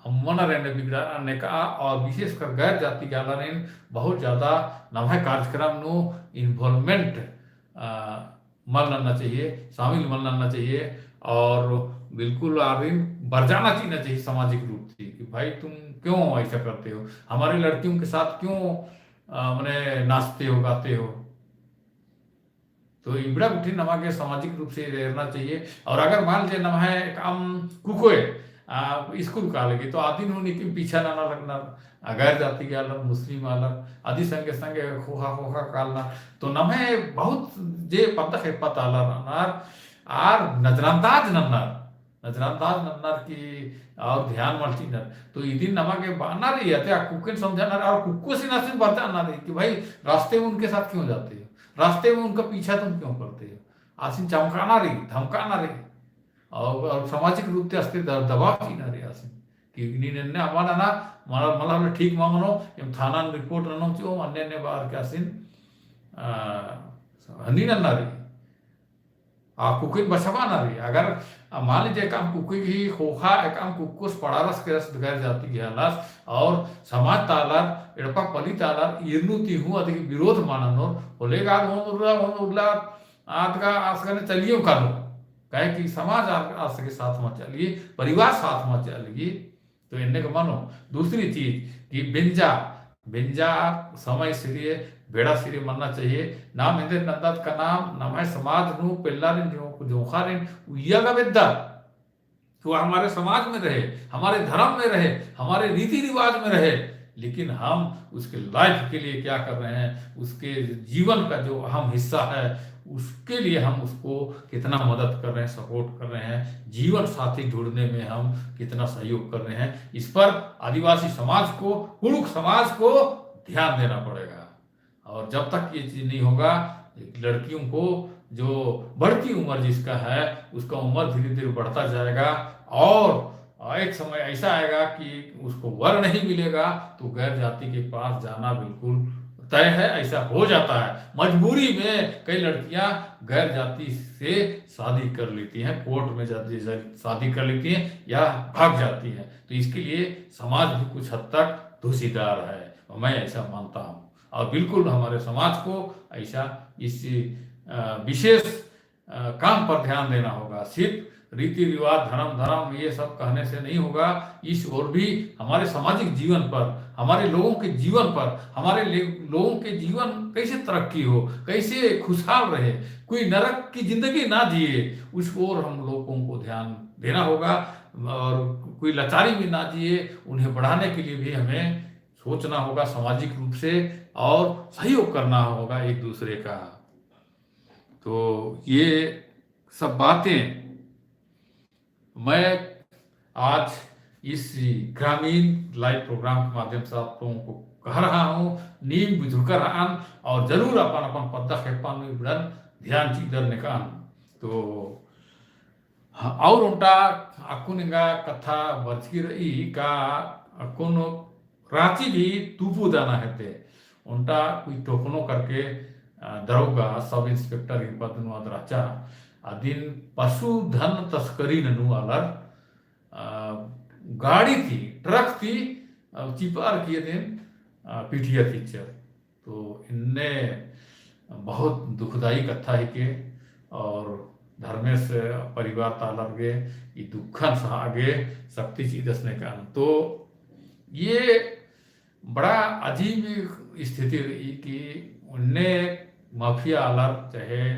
अम्मनर एन्ने बिगड़ारआ नेका, और विशेषकर गैर जाति गे आलारिन बहुत ज्यादा नम्है कार्यक्रम नू involvement, अ, मल नन्ना चाहिए, शामिल मल नन्ना चाहिए, और बिल्कुल आरिन बरजाना चिअना चाहिए सामाजिक रूप से कि भाई तुम क्यों ऐसा करते हो, हमारे लड़कियों के साथ क्यों, अ, मने नाचते हो, गाते हो। तो इबड़ा गुट्ठी नमा गे सामाजिक रूप से रहना चाहिए। और अगर मान लीजिए नम्है एकअम कुकोय, आ, स्कूल काला लगी, तो आदिन हूँ नीकिम पीछा नना लगनर, आ, गैर जाति गे आलर, मुस्लिम आलर, अदी संगे संगे ख़ोख़ा ख़ोख़ा कालनर, तो नम्है बहुत जे पद्दा खेप्पा ता आलर रअनर, आर नजरअंदाज नन्नर, नजरअंदाज नन्नर कि और ध्यान मल चिअनर। तो इदिन नमा गे बअना रई, अते आ कुकोयन समझाना रई, और कुकोसिन आसिन बरचना रई कि भाई, रास्ते में उनके साथ क्यों जाते हो? रास्ते में उनका पीछा तुम क्यों करते हो? आसिन चमकाना रई, धमकाना रई। और, और सामाजिक रूप से अस्ते द-, दबाव चिअना रई आसिन। कि नीन एन्ने अमा नना, मला, मला होले ठीक मा मनो, एम थाना में रिपोर्ट ननोम चिओम, अन्ने अन्ने बअर के आसिन, आ, हनी नन्ना रई। आ कुकोयन बछाबअना रई। अगर, आ, मान लीजिए एकअम कुकोय गही ख़ोख़ा, एकअम कुकोस पड़ारस केरस गैर जाति गे आलस, और समाज ता आलर, एड़पा पल्ली ता आलर, ईरनू ती हूँ अदी गे विरोध मा ननोर, होले गा होन उल्ला, होन उल्ला, आद गा आस गने चलियो कालो। काहे कि समाज आ-, आस गे साथ मा चली, परिवार साथ मा चली, तो एन्ने का मनो। दूसरी चीज कि बेंजा, बेंजा समय सिरे, बेड़ा सिरे मन्ना चाहिए। नाम एन्देर नंदत का नाम, नम्है समाज नू पेल्लारिन जो, जोंख़ारिन उइय्या गा बेद्दा। तो हमारे समाज में रहे, हमारे धर्म में रहे, हमारे रीति रिवाज में रहे, लेकिन हम उसके life के लिए क्या कर रहे हैं, उसके जीवन का जो अहम हिस्सा है, उसके लिए हम उसको कितना मदद कर रहे हैं, support कर रहे हैं, जीवन साथी ढूंढने में हम कितना सहयोग कर रहे हैं, इस पर आदिवासी समाज को, कुँड़ुख़ समाज को ध्यान देना पड़ेगा। और जब तक ये चीज़ नहीं होगा, लड़कियों को जो बढ़ती उम्र जिसका है, उसका उम्र धीरे-धीरे बढ़ता जाएगा और एक समय ऐसा आएगा कि उसको वर नहीं मिलेगा, तो गैर जाति के पास जाना बिल्कुल तय है, ऐसा हो जाता है। मजबूरी में कई लड़कियां गैर जाति से शादी कर लेती हैं, कोर्ट में जा-, जा-, शादी कर लेती हैं या भाग जाती हैं। तो इसके लिए समाज भी कुछ हद तक दोषीदार है, मैं ऐसा मानता हूँ। और बिल्कुल हमारे समाज को ऐसा इस, अ, विशेष अ, काम पर ध्यान देना होगा। सिर्फ रीति रिवाज, धर्म, धर्म, ये सब कहने से नहीं होगा। इस और भी हमारे सामाजिक जीवन पर, हमारे लोगों के जीवन पर, हमारे ले-, लोगों के जीवन कैसे तरक्की हो, कैसे खुशहाल रहे, कोई नरक की जिंदगी ना जिए, उस ओर हम लोगों को ध्यान देना होगा। और कोई लाचारी में ना जिए, उन्हें बढ़ाने के लिए भी हमें सोचना होगा सामाजिक रूप से और सहयोग करना होगा एक दूसरे का। तो ये सब बातें मैं आज इस ग्रामीण live program के माध्यम से आप लोगों को कह रहा हूँ। नीम बुझुरका रअन और जरूर अपन अपन पद्दा खेप्पा नू इबड़न ध्यान चिअदर नेकअन। तो हाँ, और ओन्टा अक्कुन एंगा कत्था बरचकी रई का अक्कुन राँची भी तुपु दाना हेते। ओन्टा कोई टोकनो करके, अ, दरोगा, sub inspector ही पद नू आद रहचा। अदिन पशुधन तस्करी ननू आलर, अ, गाड़ी ती, ट्रक ती, अ, चिपअर की अदिन, अ, पीटियर चिच्चर। तो इन्ने बहुत दुखदायी कत्था हिके और धर्मेस परिवार ता आलर गे ई दुखन सहा गे शक्ति चिअदस नेकअन। तो ये बड़ा अजीब स्थिति रई कि इन्ने माफिया आलर चाहे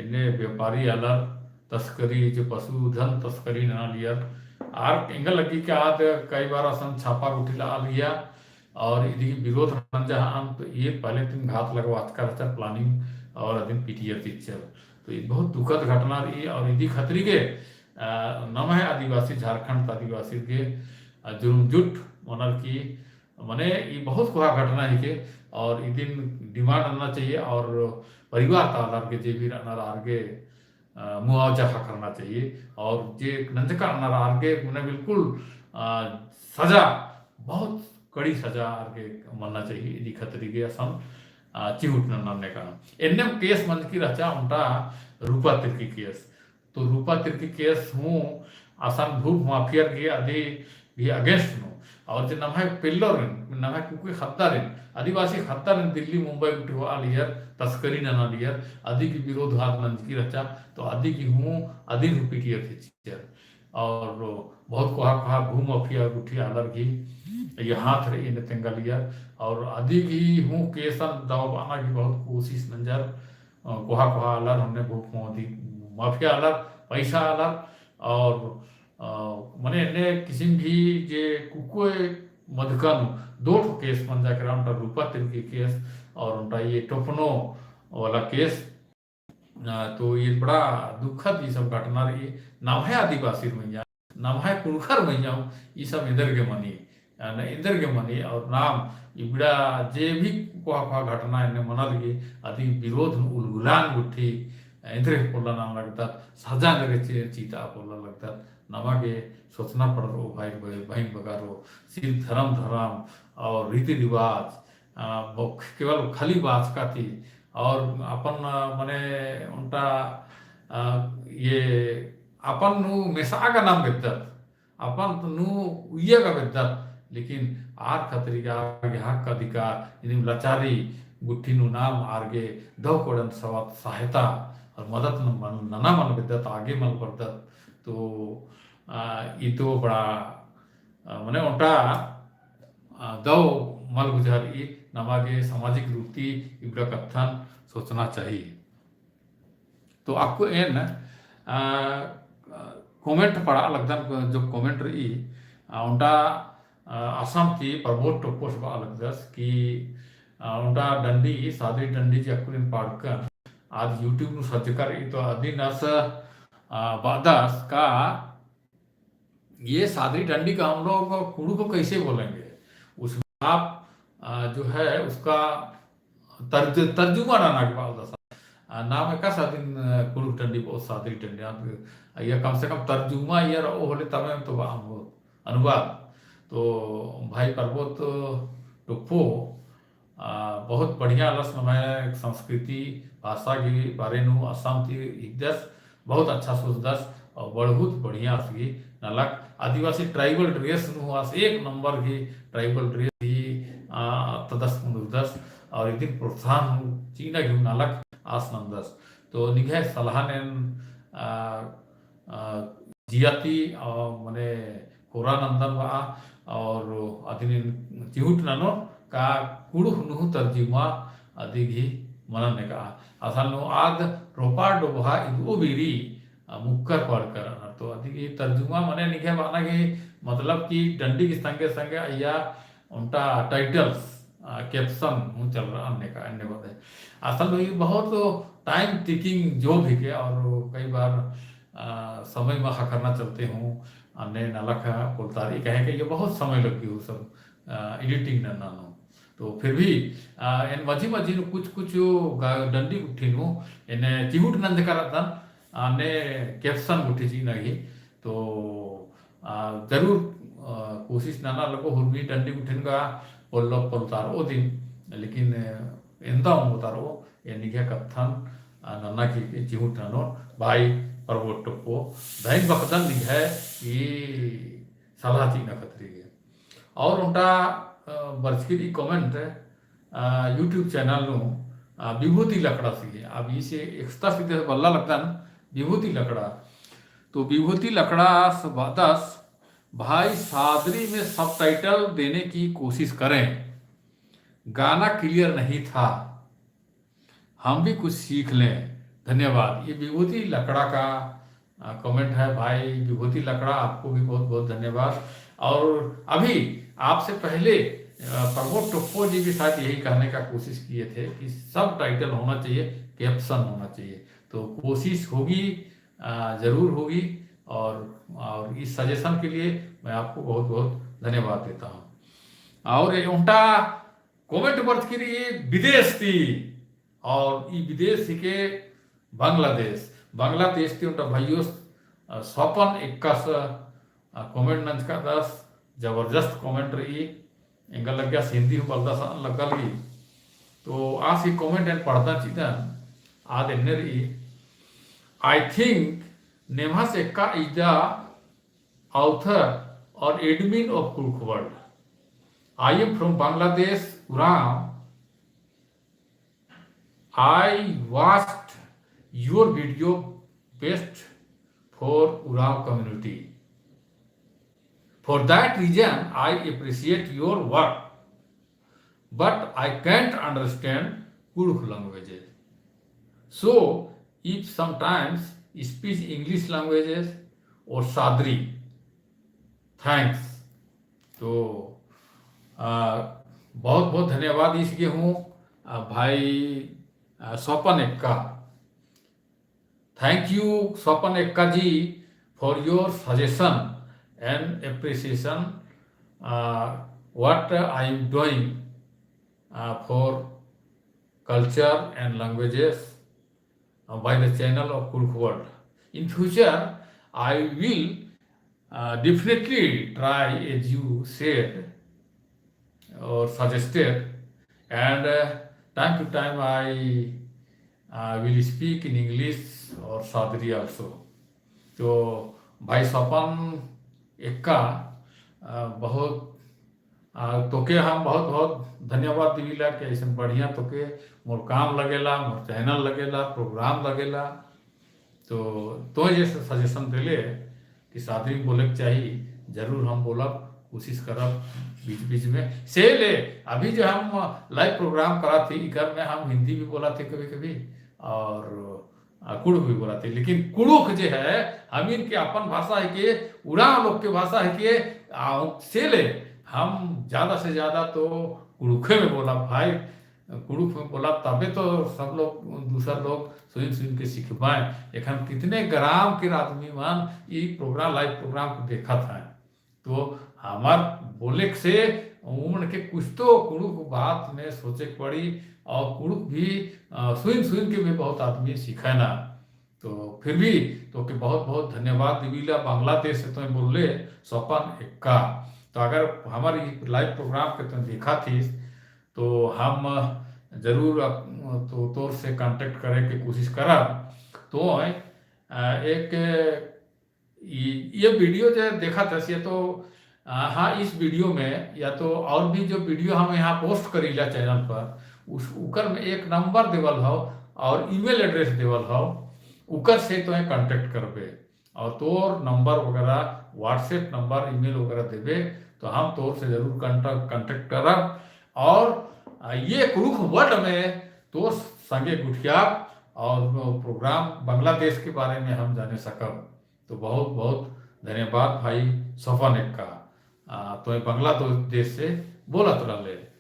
इन्ने व्यापारी आलर तस्करी, जो पशुधन तस्करी ननालियर, आर एंगा लग्गी कि आद कई बार असन छापा गुट्ठी लआलिया, और इदी विरोध नंजा हन, तो ये पहले तिम घात लगवाचका रहचा planning और अदिन पीटियर चिच्चर। तो ये बहुत दुखद घटना रई और इदी खतरी गे, अ, नम्है आदिवासी, झारखंड ता आदिवासी गे, अ, जुर्मजुट मनर की, मने ये बहुत कोहा घटना हिके और इदिन demand नन्ना चाहिए और परिवार ता आलर गे जे भी रअनर आर गे अ, मुआवजा ख़क्खरना चाहिए। और जे नंजका रअनर आर गे मने बिल्कुल, अ, सजा, बहुत कड़ी सजा आर गे मन्ना चाहिए। इदी खतरी गे असन, अ, चिहुट नन्ना नेकअन। एन्नेम case मंजकी रहचा ओन्टा रूपा तिर्की case। तो रूपा तिर्की case हूँ असन भू माफियर गे अदी भी against नू, और जे नम्है पेल्लोरिन, नम्है कुकी ख़द्दारिन, आदिवासी ख़द्दारिन दिल्ली, मुंबई गुट्ठी होआलियर, तस्करी ननालियर, अदी की विरोध आद नंजकी रहचा, तो अदी की हूँ, अदिन हूँ पीटियर चिच्चर। और बहुत कोहा कोहा भू माफिया गुट्ठी आलर की ये हाथ रई एन्ने तेंगालियर, और अदी की हूँ केसन दबाबअना की बहुत कोशिश नंजर, अ, कोहा कोहा आलर, होन्ने भूख मोदी माफिया आलर, पैसा आलर, और, अ, मने एन्ने किसिम गही जे कुकोय मदका नू दो ठो case मंजा केरा, ओन्टा रूपा तिर्की case और ओन्टा ये टोपनो वाला case। अ, तो ये बड़ा दुखद ये सब घटना रई। नम्है आदिवासीर मइय्याँ, नम्है कुँड़ुख़र मइय्याँ ई सब एन्देरगे मनी, अ, न एन्देरगे मनी और नाम इबड़ा जे भी कोहा कोहा घटना एन्ने मना लगी, अदी विरोध नू उलगुलान गुट्ठी, एन्देरगे पोल्ला नना लगदत, सजा एन्देरगे ची-, चीता पोल्ला लगदत। नमा गे सोचना पड़रओ भाई, बहिन बगरो, सिर्फ धरम धरम और रीति रिवाज, अ, बो-, केवल खाली बाचका ती और अपन, अ, मने ओन्टा, अ, ये अपन नू मेसागा नाम बेद्दत, अपन नू उइय्या गा बेद्दत, लेकिन आर खतरी गा आर गे हक अधिकार, इदिम लाचारी गुट्ठी नू नाम आर गे दव कोड़न सवत सहायता और मदद न-, मन-, नना मल बेद्दत, आगे मल बरदत। तो, अ, ई तो बड़ा, अ, मने ओन्टा, अ, दव मल बुझारई, नमा गे सामाजिक रूप ती इबड़ा कत्थन सोचना चाहिए। तो अक्कु एन, अ, अ, comment पढ़ा लगदन, जो comment रई, अ, ओन्टा, अ, असम ती प्रबोध टोप्पो बआ लगदस कि, अ, ओन्टा डंडी, सादरी डंडी जे अक्कुन एन पाड़कन, आद YouTube नू सज्जकर रई तो अदिन आस, अ, बअदस का ये सादरी डंडी का हम लोग कुँड़ुख़ को कैसे बोलेंगे? उसमें आप, अ, जो है उसका तर्ज-, तर्जुमा नना गे बअदस। अ, नाम एकासे अदिन, अ, कुँड़ुख़ डंडी बओ सादरी डंडी। आप, अ, या कम से कम तर्जुमा या रओ होले तबे तो बआ-, अनुवाद। तो भाई प्रबोध टोप्पो, आ, बहुत बढ़िया आलस नम्है संस्कृति भाषा के बारे नू असम ती हिकदस, बहुत अच्छा सोचदस और बहुत बढ़िया आस गही नलख आदिवासी tribal dress नू आस एक number गही tribal dress ही, आ, तदस मुनुरदस और इदिन प्रोत्साहन हूँ चिअना गही नलख आस नन्दस। तो निंग्है सलाहन एन, आ, अ, जिया ती, अ, मने कोरा नन्दन बआ, और अदिन चिहुट ननोन का कुँड़ुख़ नू तर्जुमा अदी गही मनन नेका। असल नू आद रोपा डोभा इदओ बीरी, अ, मुक्कर पड़कर अनर। तो अदी गही तर्जुमा मने निंग्है बअना गही मतलब कि डंडी गही संगे संगे अइय्या ओन्टा titles, आ, caption हूँ चलरआ अन्ने का, अन्ने बअदय। असल में ये बहुत time taking job हिके और कई बार, आ, समय में हकरना चलते हूँ, अन्ने नलख पोल्लतारई कहे के ये बहुत समय लग्गी हूँ सब, आ, editing नन्ना नू। तो फिर भी, आ, एन मझी मझी नू कुछ कुछ गा-, डंडी गुट्ठी नू एन चिहुट नंजका रअदन, अन्ने caption गुट्ठी चिअना गही। तो आ, जरूर, आ, कोशिश नना लगो, हुरमी डंडी गुट्ठिन गा पोल्लो पोल्लतारओ दिम, लेकिन, आ, एन्दा ओंगोतारओ, या निंग्है कत्थन, आ, नन्ना की चिहुट ननोन, भाई प्रबोध टोप्पो, धइन बअदन निंग्है ई सलाह चिअना खतरी गे। और ओन्टा, आ, बरचकी रई comment, आ, YouTube channel नू, आ, विभूति लकड़ा से, अब इसे एकस्ता सीधे बल्ला लगदन, विभूति लकड़ा। तो विभूति लकड़ा आस बअदस, भाई सादरी में subtitle देने की कोशिश करें, गाना clear नहीं था, हम भी कुछ सीख लें। धन्यवाद। ये विभूति लकड़ा का, आ, comment है भाई विभूति लकड़ा, आपको भी बहुत बहुत धन्यवाद। और अभी आपसे पहले, आ, प्रमोद टोप्पो जी भी शायद यही कहने का कोशिश किए थे कि subtitle होना चाहिए, caption होना चाहिए। तो कोशिश होगी, आ, जरूर होगी। और, और इस suggestion के लिए मैं आपको बहुत बहुत धन्यवाद देता हूँ। और ये ओन्टा comment बरचकी रई विदेश ती, और ई विदेश हिके बांग्लादेश। बांग्लादेश ती ओन्टा भइयोस, अ, स्वपन एक्कास, अ, comment नंजकादस, जबरदस्त comment रई। एंगा लग्गिया हिंदी हूँ बलदस लग्गा लगी। तो आस ई comment एन पढ़दन चिअदन, आद एन्ने रई, I think नेम्हस एक्का is the author or admin of Kurukh World. I am from Bangladesh, Uraon. I watched your video, best for Uraon community. For that reason, I appreciate your work. But I can't understand Kurukh languages. So, if sometimes speak English languages or सादरी। Thanks। तो, आ, बहुत बहुत धन्यवाद ईस गे हूँ, आ, भाई, आ, स्वपन एक्का। Thank you, स्वपन एक्का जी, for your suggestion and appreciation, uh, what I am doing, uh, for culture and languages, uh, by the channel of Kurukh World. In future, I will, uh, definitely try, as you said, or suggested, and, uh, time to time I, uh, will speak in English or सादरी also। तो भाई स्वपन एक्का, अ, बहुत, अ, तोके हम बहुत बहुत धन्यवाद दिविला कि ऐसन बढ़िया तोके मोर काम लगेला, मोर channel लगेला, program लगेला। तो, तो ये suggestion देले कि सादरी बोले के चाही, जरूर हम बोलब, कोशिश करब बीच बीच में। से ले, अभी जो हम live program करा थी, इकर में हम हिंदी भी बोला थे कभी कभी, और, आ, कुड़ुख भी बोला थे, लेकिन कुड़ुख जे है, हमीन के अपन भाषा हेके, उराँव लोग के भाषा हेके, आ, से ले, हम ज्यादा से ज्यादा तो कुड़ुखे में बोला भाई, कुड़ुख में बोला, तबे तो सब लोग, दूसर लोग सुन सुन के सिखबाएँ। एखन कितने ग्राम के आदमी मन ई program, live program को देखत हैं। तो हमार बोले से उमन के कुछ तो कुड़ुख बात में सोचे के पड़ी, और कुड़ुख भी, अ, सुन सुन के भी बहुत आदमी सीखे ना। तो फिर भी तोके बहुत बहुत धन्यवाद दिविला, बांग्लादेश से तोय बोलले, स्वपन एक्का। तो अगर हमार ई live program के तोय देखा थीस, तो हम जरूर अप-, तो तोर से contact करे के कोशिश करब। तो, अ, एक ई, ये video जो देखा था, ये तो, अ, हाँ, इस video में या तो और भी जो video हम यहाँ post करीला channel पर, उस, उकर में एक number देवल हौ और email address देवल हौ, उकर से तोय contact करबे। और तोर number वगैरह, WhatsApp number, email वगैरह देबे, तो हम तोर से जरूर contact, contact करब। और, अ, ये कुड़ुख world में तोर संगे गुठियाब और program बांग्लादेश के बारे में हम जाने सकब। तो बहुत बहुत धन्यवाद भाई स्वपन एक्का। आ, तोय बांग्लादेश से बोलत रहले।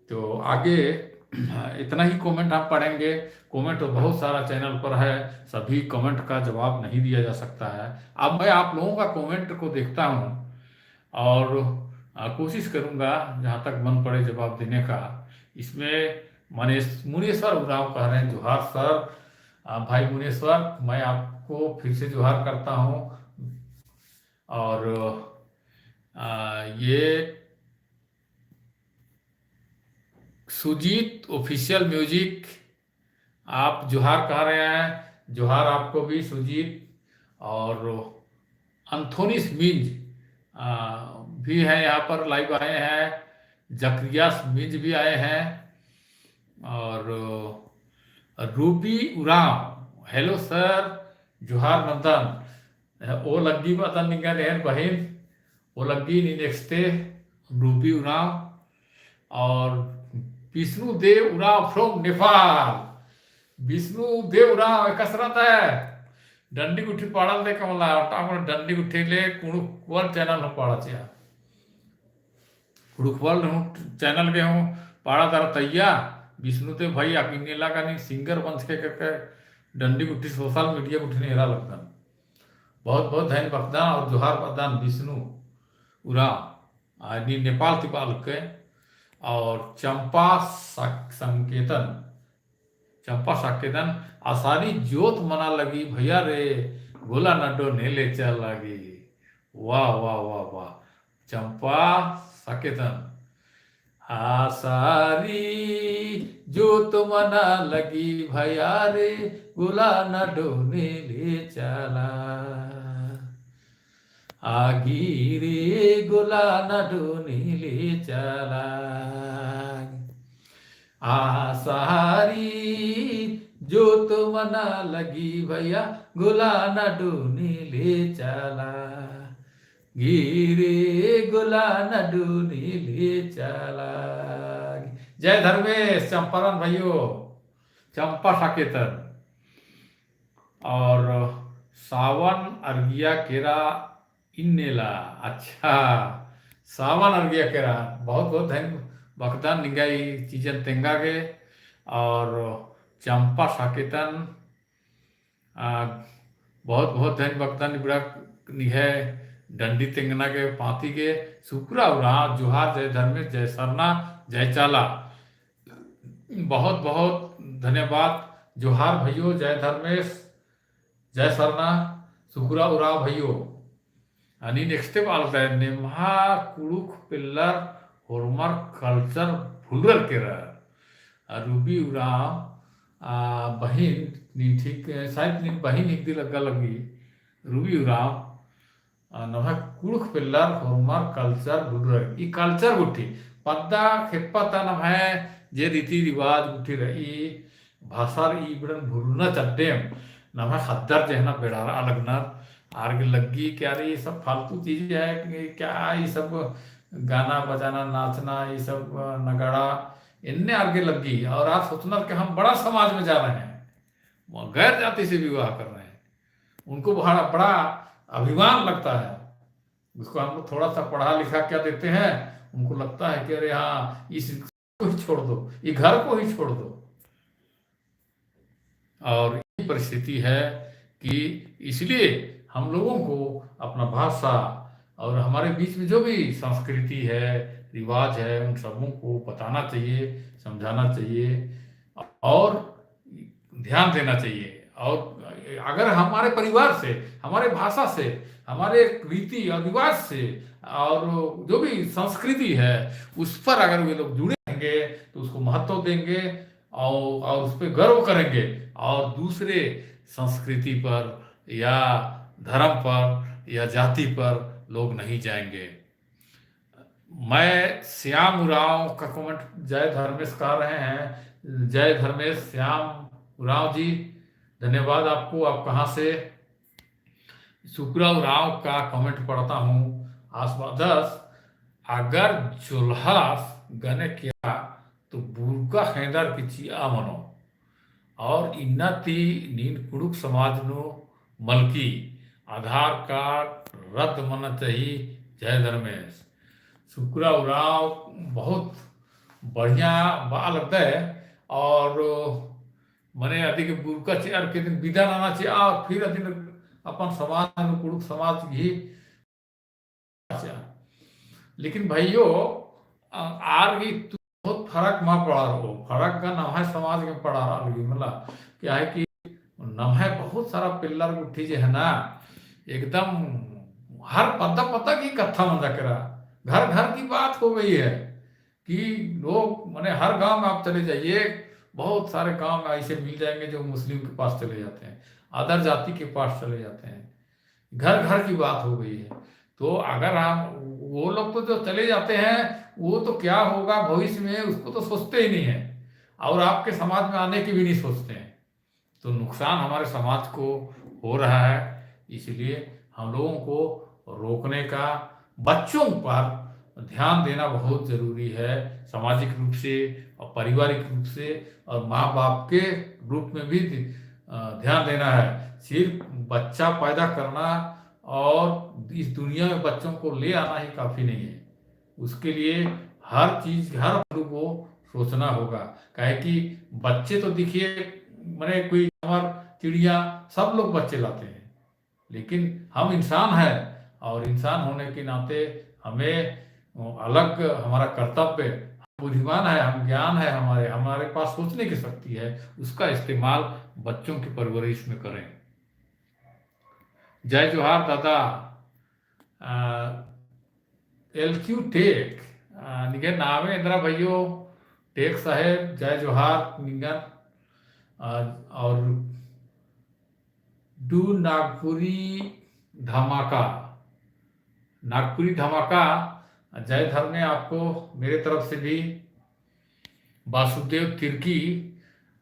तो आगे इतना ही comment हम पढ़ेंगे। Comment तो बहुत सारा channel पर है, सभी comment का जवाब नहीं दिया जा सकता है। अब मैं आप लोगों का comment को देखता हूँ और, आ, कोशिश करूँगा जहाँ तक मन पड़े जवाब देने का। इसमें मनेस-, मुनेश्वर उराँव कह रहे हैं, जोहार sir। आ, भाई मुनेश्वर, मैं आपको फिर से जोहार करता हूँ। और, आ, ये सुजीत Official Music, आप जोहार कह रहे हैं, जोहार आपको भी सुजीत। और अंथोनिस मिंज, आ, भी हैं यहाँ पर, live आए हैं, जकरियास मिंज भी आए हैं। और रूबी उराँव, hello sir, जोहार नंदन। ओ लग्गी बअदन निंगन एन बहिन, ओ लग्गी नीन एकसते, रूबी उराँव। और विष्णु देव उराँव from नेपाल। विष्णु देव उराँव एकासे रअदय? डंडी गुट्ठी पाड़ल दे कमला, टामर डंडी गुट्ठी ले कुड़ुख world channel हूँ पाड़ा चिआ। कुड़ुख world हूँ channel गे हूँ पाड़ा दरा तइया, विष्णु देव भाई, अक्कु इन्ने लागा नी singer बंचके करके डंडी गुट्ठी social media गुट्ठी नेरा लगदन। बहुत बहुत धैन बअदन और जोहार बअदन विष्णु उराँव, आ, नीन नेपाल ती बआ लक्के। और चंपा सक-, संकेतन, चंपा साकेदन, आसारी जोत मना लगी भैया रे, गोला नड्डो नेले चला लगी। वाह, वाह, वाह, वाह। चंपा साकेदन, आसारी जोत मना लगी भैया रे, गोला नड्डो नेले चला। आगी रे गोला नड्डो नेले चला। आसारी जोत मना लगी भैया, गोला नड्डो नेले चला। गी रे गोला नड्डो नेले चला। जय धर्मेस चंपारन भाइयो। चंपा साकेतन। और सावन अरगिया केरा इन्नेला। अच्छा, सावन अरगिया केरा, बहुत बहुत धन बकदन निंगा ई चीजन तेंगा गे। और चंपा साकेतन, आ, बहुत बहुत धन बकदन इबड़ा निंग्है डंडी तेंगना गे पाती गे। सुकरा उराँव, जोहार, जय धर्मेस, जय सरना, जय चाला। बहुत बहुत धन्यवाद। जोहार भइयो, जय धर्मेस, जय सरना, सुकरा उराँव भइयो। अनि next step आलदय, नेम्हा कुँड़ुख़ पेल्लर होरमर culture भुलरर केरर। आ, रूबी उराँव, आ, बहिन, नीन ठीक, शायद नीन बहिन हिकदी लग्गा लगी, रूबी उराँव, आ, नम्है कुँड़ुख़ पेल्लर होरमर culture भुलरर। ई culture गुट्ठी, पद्दा खेप्पा ता नम्है जे रीति रिवाज गुट्ठी रई, भाषा रई, इबड़न भुलना चड्डेम, नम्है ख़द्दर जेहना बेड़ारआ लगनर। आर गे लग्गी कि अरे ये सब फालतू चीजें है, कि क्या ये सब गाना बजाना, नाचना, ये सब, अ, नगाड़ा, इन्ने आर गे लग्गी। और आर सोचनर कि हम बड़ा समाज में जा रहे हैं, वो गैर जाति से विवाह कर रहे हैं। उनको बड़ा, बड़ा अभिमान लगता है। उसको हम लोग थोड़ा सा पढ़ा लिखा क्या देते हैं, उनको लगता है कि अरे हाँ, इस को ही छोड़ दो, ये घर को ही छोड़ दो। और ये परिस्थिति है कि इसलिए हम लोगों को अपना भाषा और हमारे बीच में जो भी संस्कृति है, रिवाज है, उन सबों को बताना चाहिए, समझाना चाहिए और ध्यान देना चाहिए। और अगर हमारे परिवार से, हमारे भाषा से, हमारे रीति और रिवाज से और जो भी संस्कृति है, उस पर अगर वे लोग जुड़े रहेंगे, तो उसको महत्व देंगे और, और उस पर गर्व करेंगे और दूसरे संस्कृति पर या धर्म पर या जाति पर लोग नहीं जाएंगे। मैं श्याम उराँव का comment जय धर्मेस कह रहे हैं। जय धर्मेस श्याम उराँव जी, धन्यवाद आपको। आप कहाँ से? सुकरा उराँव का comment पढ़ता हूँ। आस बअदस, अगर जोल्हस गने केरा तो बुरका ख़ेंदर की चिआ मनो। और इन्ना ती नीन कुँड़ुख़ समाज नू मलकी, आधार कार्ड रद्द मना चाही। जय धर्मेस। सुकरा उराँव बहुत बढ़िया बआ लगदय। और मने अदी गे बुरका चिअर के दिन बिदा नना चिआ और फिर अदिन अपन समाज नू कुँड़ुख़ समाज गही अच्छा। लेकिन भइयो, अ, आर गही तो बहुत फरक मा पड़ारओ, फरक गा नम्है समाज गे पड़ारआ लगी, मतलब, क्या है कि नम्है बहुत सारा पेल्लर गुट्ठी जे है ना, एकदम हर पद्दा पद्दा की कत्था मंजा केरा, घर घर की बात हो गई है कि लोग, माने, हर गांव में आप चले जाइए, बहुत सारे गांव में ऐसे मिल जाएंगे जो मुस्लिम के पास चले जाते हैं, other जाति के पास चले जाते हैं। घर घर की बात हो गई है। तो अगर हम, वो लोग तो जो चले जाते हैं, वो तो क्या होगा भविष्य में, उसको तो सोचते ही नहीं है, और आपके समाज में आने की भी नहीं सोचते हैं। तो नुकसान हमारे समाज को हो रहा है, इसलिए हम लोगों को रोकने का, बच्चों पर ध्यान देना बहुत ज़रूरी है, सामाजिक रूप से और पारिवारिक रूप से और माँ बाप के रूप में भी, अ, ध्यान देना है। सिर्फ बच्चा पैदा करना और इस दुनिया में बच्चों को ले आना ही काफ़ी नहीं है। उसके लिए हर चीज, हर पहलू को सोचना होगा। काहे कि बच्चे तो देखिए, माने, कोई जानवर, चिड़िया, सब लोग बच्चे लाते हैं, लेकिन हम इंसान हैं और इंसान होने के नाते हमें अलग हमारा कर्तव्य, हम बुद्धिमान है, हम ज्ञान है हमारे, हमारे पास सोचने की शक्ति है, उसका इस्तेमाल बच्चों की परवरिश में करें। जय जोहार दादा। आ, एल क्यू टेक, आ, निंग्है नामे एन्दरा भइयो, टेक साहेब, जय जोहार निंगन। आ, और डू नागपुरी धमाका, नागपुरी धमाका, जय धर्मे आपको मेरे तरफ से भी। वासुदेव तिर्की,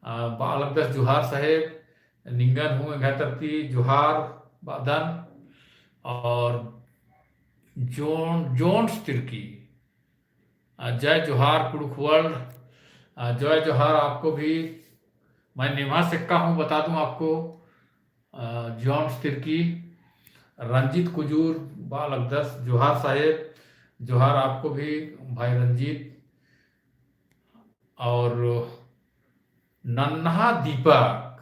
आ, बआ लगदस जोहार साहेब, निंगन हूँ एंग्है तरती जोहार बअदन। और जोन-, जोन्स तिर्की, आ, जय जोहार कुँड़ुख़ world, आ, जय जोहार आपको भी। मैं नेम्हा सेक्का हूँ, बता दूँ आपको, अ, जॉन्स तिर्की, रंजीत कुजूर बआ लगदस, जोहार साहेब, जोहार आपको भी भाई रंजीत। और नन्हा दीपक,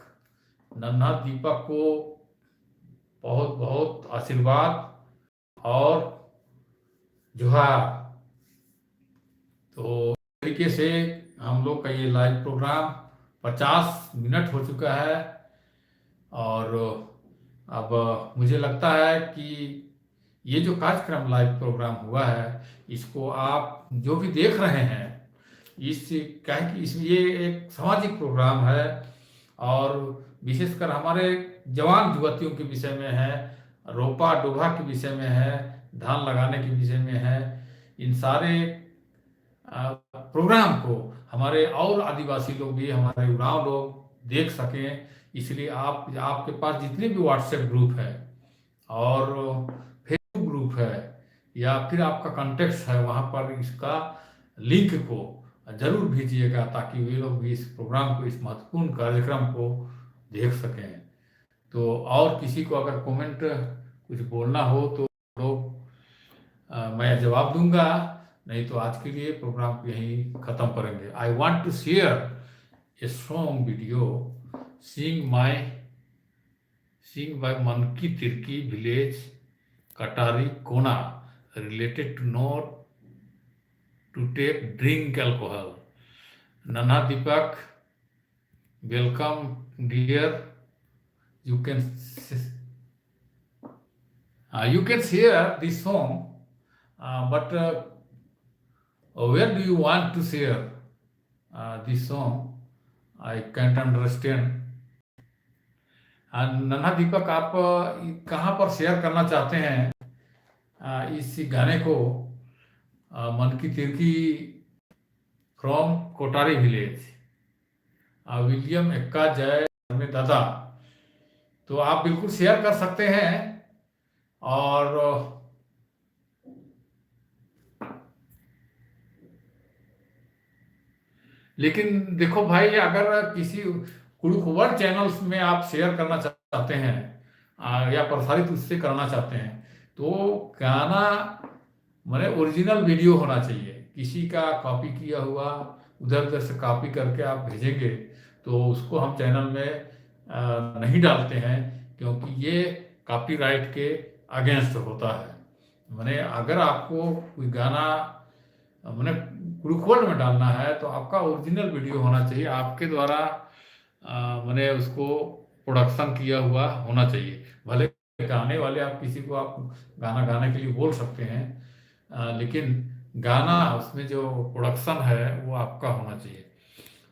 नन्हा दीपक को बहुत बहुत आशीर्वाद और जोहार। तो तरीके से हम लोग का ये live program पचास मिनट हो चुका है और अब मुझे लगता है कि ये जो कार्यक्रम live program हुआ है, इसको आप जो भी देख रहे हैं, इस, क्या है कि इस, ये एक सामाजिक program है और विशेषकर हमारे जवान युवतियों के विषय में है, रोपा डोभा के विषय में है, धान लगाने के विषय में है। इन सारे, अ, program को हमारे और आदिवासी लोग भी, हमारे उराँव लोग देख सकें, इसलिए आप, आपके पास जितने भी WhatsApp group है और Facebook group है या फिर आपका contacts है, वहाँ पर इसका link को जरूर भेजिएगा, ताकि वे लोग भी इस program को, इस महत्वपूर्ण कार्यक्रम को देख सकें। तो और किसी को अगर comment कुछ बोलना हो तो लोग, अ, मैं जवाब दूंगा, नहीं तो आज के लिए program को यहीं खत्म करेंगे। I want to share a song video, sing my, sing by Manki Tirki village Katari Kona, related to not to take drink alcohol. नन्हा दीपक, welcome dear. You can s-, uh, you can share this song, uh, but, uh, where do you want to share, uh, this song? I can't understand. And नन्हा दीपक, आप, अ, कहाँ पर share करना चाहते हैं, अ, इस गाने को? अ, मनकी तिरकी from कोटारी village। अ, विलियम एक्का, जय धर्मे दादा। तो आप बिल्कुल share कर सकते हैं और लेकिन देखो भाई, अगर किसी कुँड़ुख़ World channels में आप share करना चाहते हैं, आ, या प्रसारित उससे करना चाहते हैं, तो गाना, माने, original video होना चाहिए। किसी का copy किया हुआ, उधर उधर से copy करके आप भेजेंगे, तो उसको हम channel में, आ, नहीं डालते हैं, क्योंकि ये copyright के against होता है। माने, अगर आपको कोई गाना, माने, कुँड़ुख़ World में डालना है, तो आपका original video होना चाहिए, आपके द्वारा, अ, माने, उसको production किया हुआ होना चाहिए। भले गाने वाले, आप किसी को, आप गाना गाने के लिए बोल सकते हैं, अ, लेकिन गाना, उसमें जो production है, वो आपका होना चाहिए।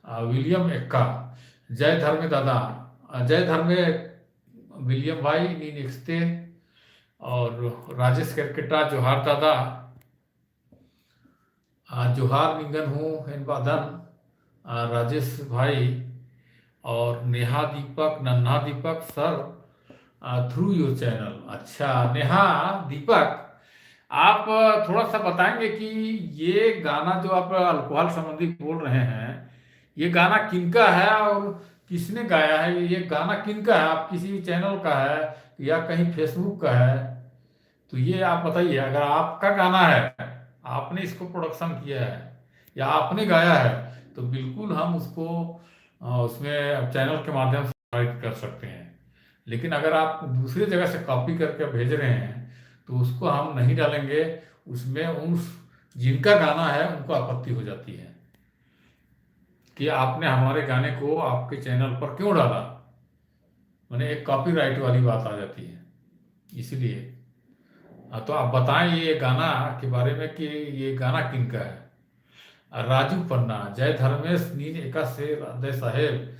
अ, विलियम एक्का, जय धर्मे दादा, अ, जय धर्मे विलियम भाई, नीन एकसते, और राजेश केरकेट्टा, जोहार दादा। आ, जोहार निंगन हूँ एन बअदन, आ, राजेश भाई, और नेहा दीपक, नन्हा दीपक sir, आ, through your channel। अच्छा, नेहा दीपक, आप थोड़ा सा बताएंगे कि ये गाना जो आप alcohol संबंधी बोल रहे हैं, ये गाना किनका है और किसने गाया है? ये गाना किनका है? आप किसी channel का है या कहीं Facebook का है? तो ये आप बताइए, अगर आपका गाना है, आपने इसको production किया है या आपने गाया है, तो बिल्कुल हम उसको, अ, उसमें channel के माध्यम से प्रसारित कर सकते हैं। लेकिन अगर आप दूसरे जगह से copy करके भेज रहे हैं, तो उसको हम नहीं डालेंगे। उसमें उस, जिनका गाना है, उनको आपत्ति हो जाती है कि आपने हमारे गाने को आपके channel पर क्यों डाला। माने, एक copyright वाली बात आ जाती है, इसलिए। हाँ, तो आप बताएं ये गाना के बारे में कि ये गाना किनका है। राजू पन्ना, जय धर्मेस, नीन एकासे रअदय साहेब,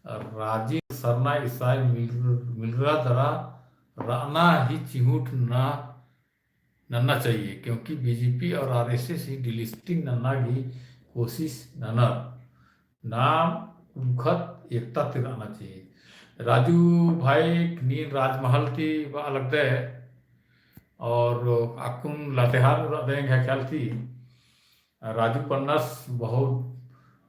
राजिन सरना ईसाई मिल-, मिलरा दरा रअना ही चिहुट ना नन्ना चाहिए, क्योंकि बीजेपी और आरएसएस ही delisting नन्ना गही कोशिश ननर। नाम उखत एकता ती रअना चाहिए। राजू भाई, नीन राजमहल ती बआ लगदय और अक्कुन लातेहार नू रअदय एंग्है ख्याल ती। राजू पन्नस बहुत,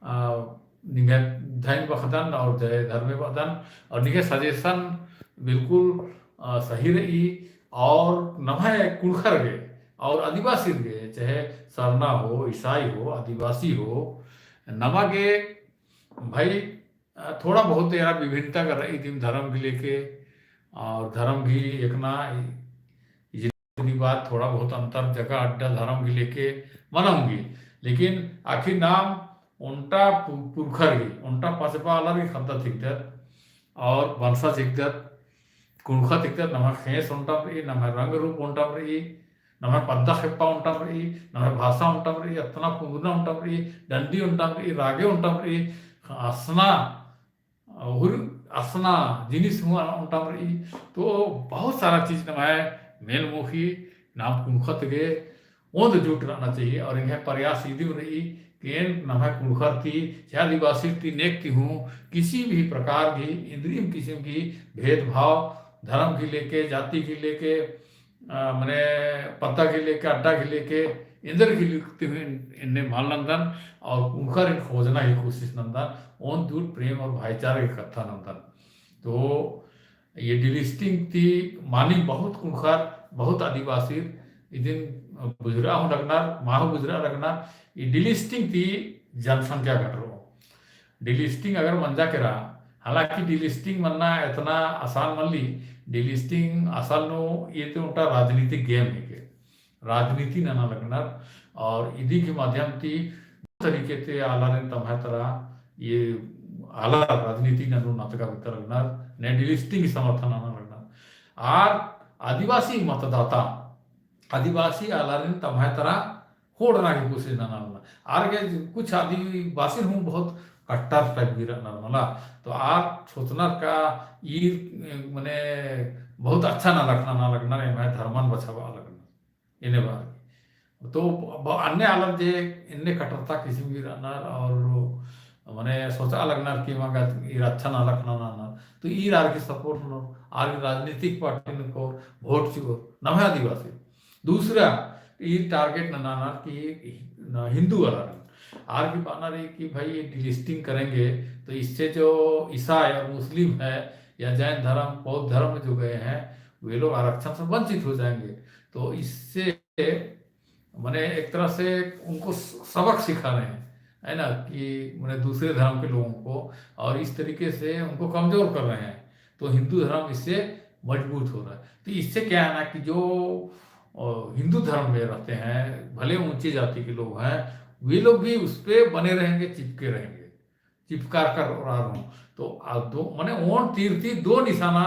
आ, निंग्है धैन बखदन और जय धर्मे बअदन और निंग्है suggestion बिल्कुल, अ, सही रई। और नम्है कुँड़ुख़र गे और आदिवासिर गे, चाहे सरना हो, ईसाई हो, आदिवासी हो, नमा गे भाई, अ, थोड़ा बहुत एरा विभिन्नता गा रई दिम धरम गे लेके, और धरम गे एकना इ-, इजरी बात थोड़ा बहुत अंतर जगह अड्डा धरम गे लेके मना ओंगी, लेकिन आखिर नाम ओन्टा पु-, पुरखर गे, ओन्टा पचपा आलर गे ख़द्दत हिकदत और बंसज हिकदत, कुँड़ुख़त हिकदत, नम्है ख़ेस ओन्टम रई, नम्है रंग रूप ओन्टम रई, नम्है पद्दा खेप्पा ओन्टम रई, नम्है भाषा ओन्टम रई, अतना कुन्दुना ओन्टम रई, डंडी ओन्टम रई, रागे ओन्टम रई, असना, हुर असना जिनिस हूँ ओन्टम रई। तो बहुत सारा चीज नम्है मेल मोख़ी नाम कुँड़ुख़त गे ओन्द जुट रअना चाहिए। और एंग्है प्रयास इदिम रई कि एन नम्है कुँड़ुख़र ती, चाहे आदिवासी ती नेग ती हूँ किसी भी प्रकार की इन्द्रिम किसिम की भेदभाव धरम गे लेके, जाति गे लेके, अ, मने पद्दा गे लेके, अड्डा गे लेके, एन्देर गे लेके ती हूँ एन-, एन्ने मल नन्दन और कुँड़ुख़र एन खोजना ही कोशिश नन्दन, ओन्द जुट प्रेम और भाईचारा की कत्था नन्दन। तो ये delisting ती मानिम बहुत कुँड़ुख़र, बहुत आदिवासी, इदिन बुझुरआ हूँ लगनर, मा हूँ बुझुरआ लगनर, ये delisting ती जनसंख्या घटरओ। Delisting अगर मंजा केरा, हालांकि delisting मन्ना एतना आसान मल्ली, delisting असल नू ये तो ओन्टा राजनीतिक game हिके। राजनीति नना लगनर और इदी के माध्यम ती तरीके ती आलारिन तम्है तरा ये आलर राजनीति ननू नतका बित्ता लगनर, ने delisting समर्थन नना लगनर। आर आदिवासी मतदाता, आदिवासी आलारिन तम्है तरा होड़ना की कोशिश नना लगनर। आर गे कुछ आदिवासी हूँ बहुत कट्टर type भी रअनर मला, तो आर सोचनर का ई मने बहुत अच्छा नलख नना लगनर, एम्है धर्मन बछाबआ लगनर। एन्ने बार। तो ब-, अन्ने आलर जे एन्ने कट्टरता किसिम गे रअनर और मने सोचआ लगनर कि मगर ईर अच्छा नलख नना ननर। तो ईर आर गे support ननोर, आर गे राजनीतिक party नू को vote चिओर, नम्है आदिवासी। दूसरा, ईर target नना ननर कि न-, हिन्दू आलर। आर गे बअनर कि भाई ये delisting करेंगे तो इससे जो ईसाई और मुस्लिम है या जैन धर्म, बौद्ध धर्म में जो गए हैं, वे लोग आरक्षण से वंचित हो जाएंगे। तो इससे मने एक तरह से उनको स-, सबक सिखा रहे हैं, है ना, कि मने दूसरे धर्म के लोगों को, और इस तरीके से उनको कमजोर कर रहे हैं। तो हिन्दू धर्म इससे मजबूत हो रहा है। तो इससे क्या है ना कि जो, अ, हिन्दू धर्म में रहते हैं, भले ऊंची जाति के लोग हैं, वे लोग भी उस पे बने रहेंगे, चिपके रहेंगे। चिपकार कर रहा हूँ। तो आ दो, मने ओन तीर ती दो निशाना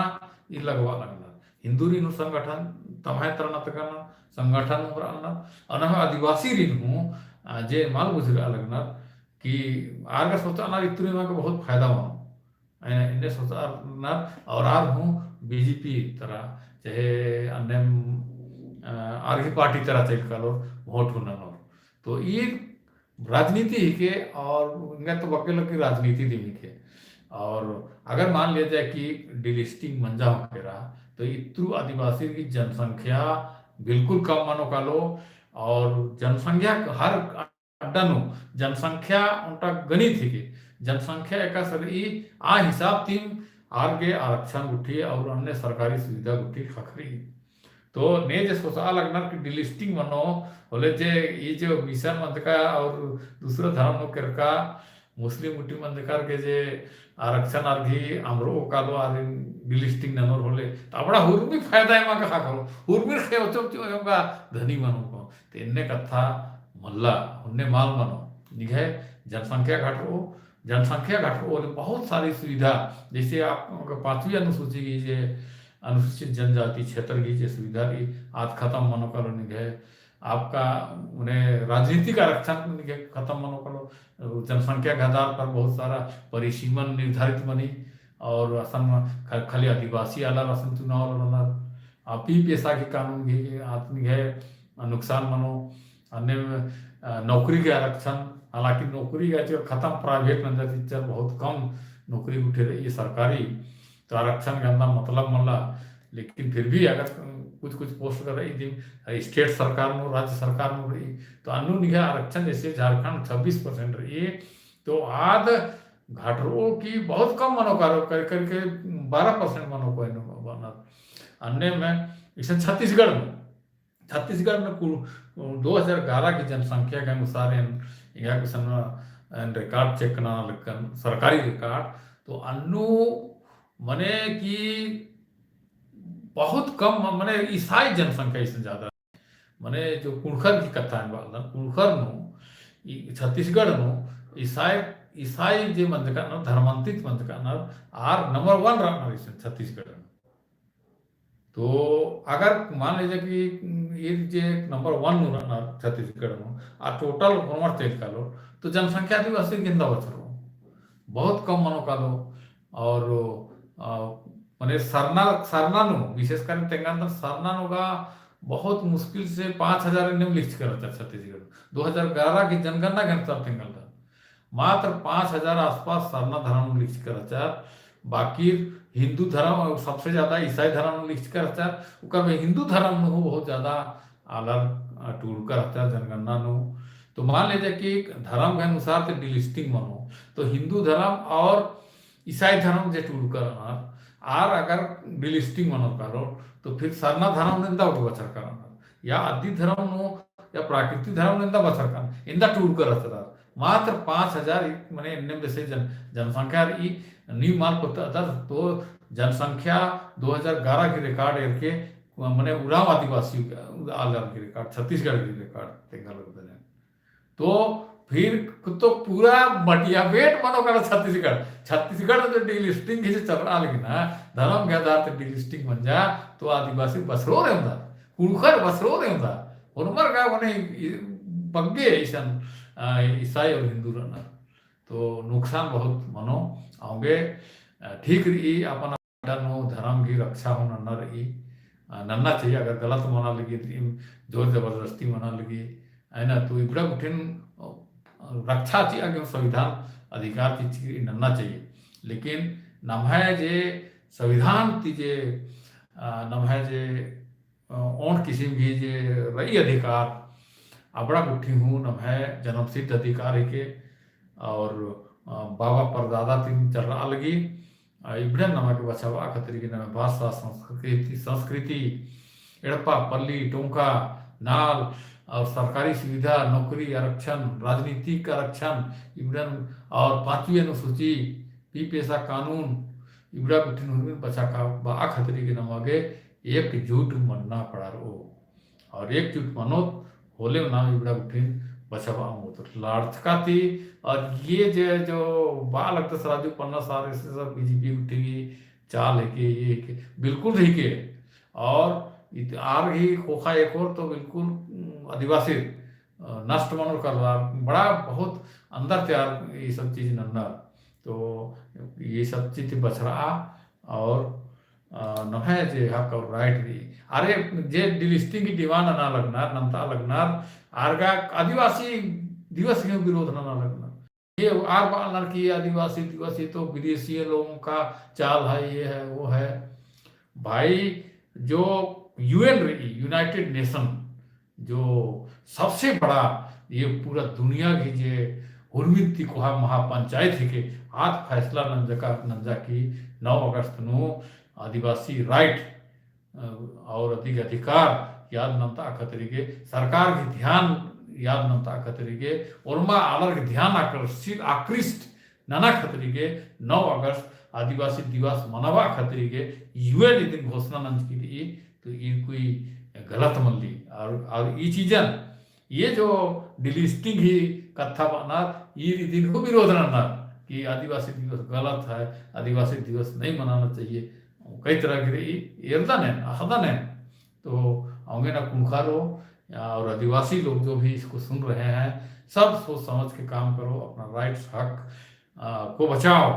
ई लगवा लगनर। हिन्दूरिन हूँ संगठन, तम्है तरा नतका ननर, संगठन उमरा ननर, और नम्है आदिवासीरिन हूँ, आ, जे मल बुझुरआ लगनर कि आर गा सोचआ ननर इतने मा के बहुत फायदा मनो। एन्ने, एन्ने सोचआ ननर, और आर हूँ बीजेपी तरा, चाहे अन्नेम, आ, आर गे party तरा चइल कालोर, vote हूँ ननोर। तो ई राजनीति हिके और एंगा तो बग्गे लोग की राजनीति दिम हिके। और अगर मान लिया जाए कि delisting मंजा हो केरा, तो इत्रु आदिवासी की जनसंख्या बिल्कुल कम मनो कालो, और जनसंख्या हर अड्डा नू जनसंख्या ओन्टा गणित हिके, जनसंख्या एकासे रई, आ हिसाब तिम आर गे आरक्षण गुट्ठी और अन्य सरकारी सुविधा गुट्ठी ख़क्खरई। तो ने जे सोचआ लगनर कि delisting मनो होले जे ई जो मिशन मंजका और दूसरा धर्म नू केरका मुस्लिम गुट्ठी मंजकर गे जे आरक्षण आर गे अमरो कालो आरिन delisting ननोर होले, तो अबड़ा हुरमी फायदा एमा गा ख़क्खरो, हुरमी ख़ेवचो चो एमा गा धनी मनो को। तो एन्ने कत्था मल्ला, हुन्ने मल मनो, निंग्है जनसंख्या घटरओ, जनसंख्या घटरओ होले बहुत सारी सुविधा, जैसे आप अगर पाँचवीं अनुसूची की जे अनुसूचित जनजाति क्षेत्र की जे सुविधा रई, आद खतम मनो कालो निंग्है, आपका उन्हें राजनीतिक आरक्षण निंग्है खतम मनो कालो, जनसंख्या के आधार पर बहुत सारा परिसीमन निर्धारित मनी, और असन ख-, खाली आदिवासी आलर असन चुनाव लड़नर, आ पी पेसा के कानून गे आद निंग्है नुकसान मनो, अन्ने, अ, नौकरी के आरक्षण, हालांकि नौकरी के आजकल खतम, private नंजर टीचर बहुत कम नौकरी उठे रई, ये सरकारी तो आरक्षण के अंदर मतलब मल्ला, लेकिन फिर भी अगर कुछ कुछ post कर रई, इदिन state सरकार नू, राज्य सरकार नू रई, तो अन्नु निंग्है आरक्षण जैसे झारखंड छब्बीस percent रई, तो आद घटरओ की बहुत कम मनो कालो, कर करके बारह percent मनो को एन्नु अन्ने में इसन छत्तीसगढ़ में, छत्तीसगढ़ में कुल दो हजार ग्यारह की जनसंख्या के अनुसार एन, एंगा कुछ एन record check नना लगकन, सरकारी record, तो अन्नु मने कि बहुत कम, मने ईसाई जनसंख्या इसन ज्यादा। मने जो कुँड़ुख़र की कत्था एन बअदन, कुँड़ुख़र नू, ई छत्तीसगढ़ नू ईसाई, ईसाई जे मंजकनर, धर्मांतरित मंजकनर, आर number one रअनर इसन छत्तीसगढ़ नू। तो अगर मान लीजिए कि ईर जे number one नू रअनर छत्तीसगढ़ नू, आ total ओर्मर चइल कालोर, तो जनसंख्या आदिवासी गे एन्दा बछरओ, बहुत कम मनो कालो। और, अ, मने सरना, सरना नू, विशेष कर तेंगालदन सरना नू गा बहुत मुश्किल से पाँच हजार एन्नेम लिखचकर रहचर छत्तीसगढ़। दो हजार ग्यारह की जनगणना के अनुसार तेंगालदन मात्र पाँच हजार आसपास सरना धर्म लिखचकर रहचर। बाकी हिंदू धर्म सबसे ज्यादा ईसाई धर्म लिखचकर रहचर। ओकर में हिंदू धर्म नू बहुत ज्यादा आलर, अ, टूड़कर रहचर जनगणना नू। तो मान लीजिए कि धर्म के अनुसार ते delisting मनो, तो हिंदू धर्म और ईसाई धर्म जे टूड़कर रअनर, आर अगर delisting मनर कालोर, तो फिर सरना धर्म नू एन्दा गे बछरकर रअनर, या अद्दी धर्म नू, या प्राकृतिक धर्म नू एन्दा बछरकर, एन्दा टूड़कर रहचर। मात्र पाँच हजार, मने एन्नेम बेसे जन, जनसंख्या रई, नीम मल पत्तअदर, तो जनसंख्या दो हजार ग्यारह की record एरके, मने उराँव आदिवासी आलर की record, छत्तीसगढ़ की record तेंगा लगदन। तो फिर तो पूरा मटिया बेट मनो कालो छत्तीसगढ़। छत्तीसगढ़ नू जो delisting ही जे चलरआ लगी ना, धर्म के आधार ते delisting मंजा, तो आदिवासी बछरओर एवंदा, कुँड़ुख़र बछरओर एवंदा, ओर्मर गा मने बग्गे इसन, अ, ईसाई और हिंदू रअनर। तो नुकसान बहुत मनो, औंगे, अ, ठीक रई अपन अड्डा नू धर्म गही रक्षा हूँ नन्ना रई, अ, नन्ना चाहिए। अगर गलत मना लगी, तो इम जोर जबरदस्ती मना लगी, है ना? तो इबड़ा गुट्ठिन, अ, रक्षा चिआ गे संविधान अधिकार चिच्चकी नन्ना चाहिए। लेकिन नम्है जे संविधान ती जे, अ, नम्है जे, अ, ओन्ट किसिम गही जे रई अधिकार, अबड़ा गुट्ठी हूँ नम्है जन्मसिद्ध अधिकार हिके, और, अ, बाबा परदादा तिम चलरआ लगी, अ, इबड़न नमा गे बछाबआ खतरी गे नम्है भाषा, संस्कृति, संस्कृति, एड़पा, पल्ली, टोंका, नाल, और सरकारी सुविधा, नौकरी आरक्षण, राजनीतिक आरक्षण, इबड़न और पाँचवी अनुसूची, पीपेसा कानून, इबड़ा गुट्ठिन हुरमिन बछाबआ खतरी गे नमा गे एकजुट मन्ना पड़ारओ। और एकजुट मनोत होले नाम इबड़ा गुट्ठिन बछाबआ ओंगोत। लाड़चका ती, और ये जे जो बआ लगदस राजू पन्ना सार, ऐसे सब बीजेपी गुट्ठी गही चाल हिके, ये हिके, बिल्कुल हिके। और इत-, आर ही खोखा एकोर तो बिल्कुल, उम, आदिवासी, अ, नष्ट मनोर करवार, बड़ा बहुत अंदर ते आर ये सब चीज नन्नर। तो ये सब चीज बछरआ और, अ, नम्है जे हक और right रई। अरे, जे delisting की demand नना लगनर, नन्ता लगनर, आर गा आदिवासी दिवस के विरोध नना लगनर। ये आर बअनर कि आदिवासी दिवस, ये तो विदेशी लोगों का चाल है, ये है, वो है। भाई, जो U N रई, United Nation, जो सबसे बड़ा ये पूरा दुनिया की जे हुरमिन ती कोहा महापंचायत हिके, आद फैसला नंजका, नंजा कि नौ अगस्त नू आदिवासी right, अ, और अधिक अधिकार याद नन्ता खतरी गे, सरकार की ध्यान याद नन्ता खतरी गे, ओर्मा आलर की ध्यान आकर्षित, आकृष्ट नना खतरी गे नौ अगस्त आदिवासी दिवस मनाबआ खतरी गे U N इदिन घोषणा नंजकी रई, तो ई कोई गलत मल्ली। और, और ई चीजन, ये जो delisting ही कत्था बअनर, ईर इदिन हूँ विरोध नन्नर कि आदिवासी दिवस गलत है, आदिवासी दिवस नहीं मनाना चाहिए। कई तरह की रई, एरदन एन, अख़दन एन। तो औंगे ना कुँड़ुख़रो और आदिवासी लोग जो भी इसको सुन रहे हैं, सब सोच समझ के काम करो, अपना rights, हक, आ, को बचाओ,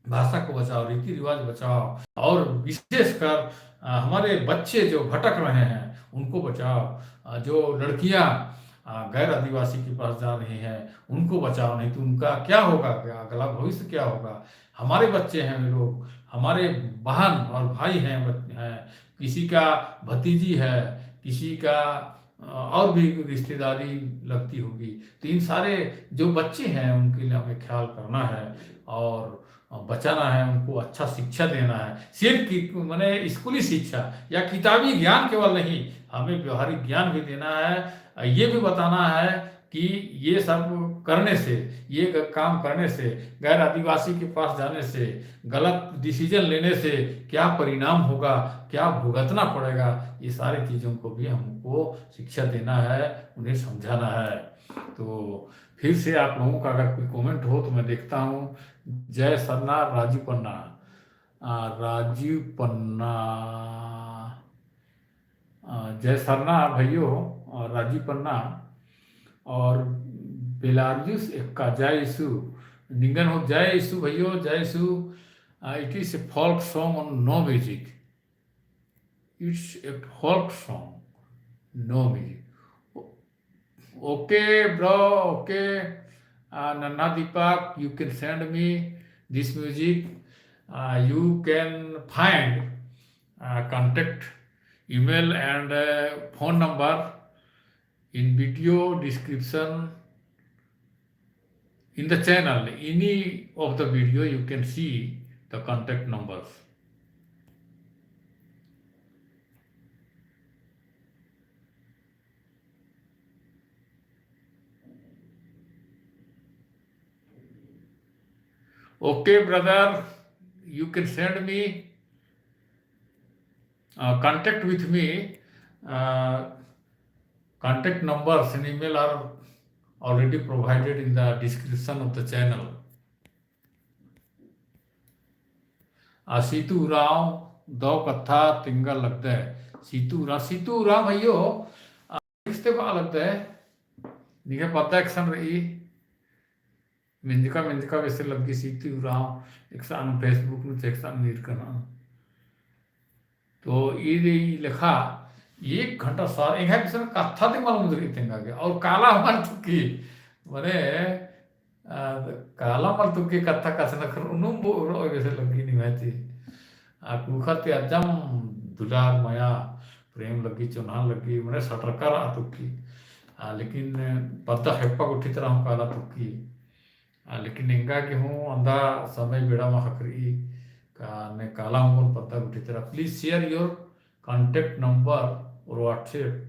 भाषा को बचाओ, रीति रिवाज बचाओ, और विशेषकर, आ, हमारे बच्चे जो भटक रहे हैं, उनको बचाओ। आ, जो लड़कियां, आ, गैर आदिवासी के पास जा रही हैं, उनको बचाओ, नहीं तो उनका क्या होगा, क्या अगला भविष्य क्या होगा? हमारे बच्चे हैं वे लोग, हमारे बहन और भाई हैं, बच-, हैं, किसी का भतीजी है, किसी का, अ, और भी रिश्तेदारी लगती होगी। तो इन सारे जो बच्चे हैं, उनके लिए हमें ख्याल करना है। और, बचाना है, उनको अच्छा शिक्षा देना है। सिर्फ कि, माने स्कूली शिक्षा या किताबी ज्ञान केवल नहीं, हमें व्यवहारिक ज्ञान भी देना है। ये भी बताना है कि ये सब करने से, ये ग-, काम करने से, गैर आदिवासी के पास जाने से, गलत decision लेने से क्या परिणाम होगा, क्या भुगतना पड़ेगा, ये सारी चीज़ों को भी हमको शिक्षा देना है, उन्हें समझाना है। तो फिर से आप लोगों का अगर कोई comment हो तो मैं देखता हूँ। जय सरना राजू पन्ना, आ, राजू पन्ना, आ, जय सरना भाइयो, आ, राजू पन्ना और बेलारियुस एक्का, जय यीशु। निंगन हो जय यीशु भाइयो, जय यीशु। आ, it is a folk song on no music. It's a folk song, no music. Okay, bro, okay. Uh, Nanna Deepak, you can send me this music. Uh, you can find, uh, contact, email and, uh, phone number in video description. In the channel, any of the video, you can see the contact numbers. Okay, brother, you can send me, uh, contact with me. Uh, contact numbers and email are already provided in the description of the channel. आ, सीतू उराँव दव कत्था तेंगा लगदय। सीतू उराँव, सीतू उराँव भाइयो, आ, लिखते बा लगदय। निंग्है पद्दा एकसन रई। मेंजका, मेंजका बेसे लग्गी सीतू उराँव, एकसन Facebook नू, एकसन ईरकन। तो ई दे ई लेखा एक घंटा सार एंग्है बिसन कत्था ती मल मुंजरी तेंगा गे। और काला मल तुक्की, मने, आ, काला मल तुक्की कत्था कछनखरन उनुम बो-, रओ बेसे लग्गी निम्है ती। आ, कुँड़ुख़र ती अज्जम दुलार, मया, प्रेम लग्गी, चोन्हा लग्गी, मने सटरका रआ तुक्की। आ, लेकिन पद्दा खेप्पा गुट्ठी तरा हूँ काला तुक्की। आ, लेकिन एंगा गे हूँ अन्दा समय बेड़ा मा ख़क्खरई का ने काला हूँ बओन पद्दा गुट्ठी तरा। Please share your contact number or WhatsApp.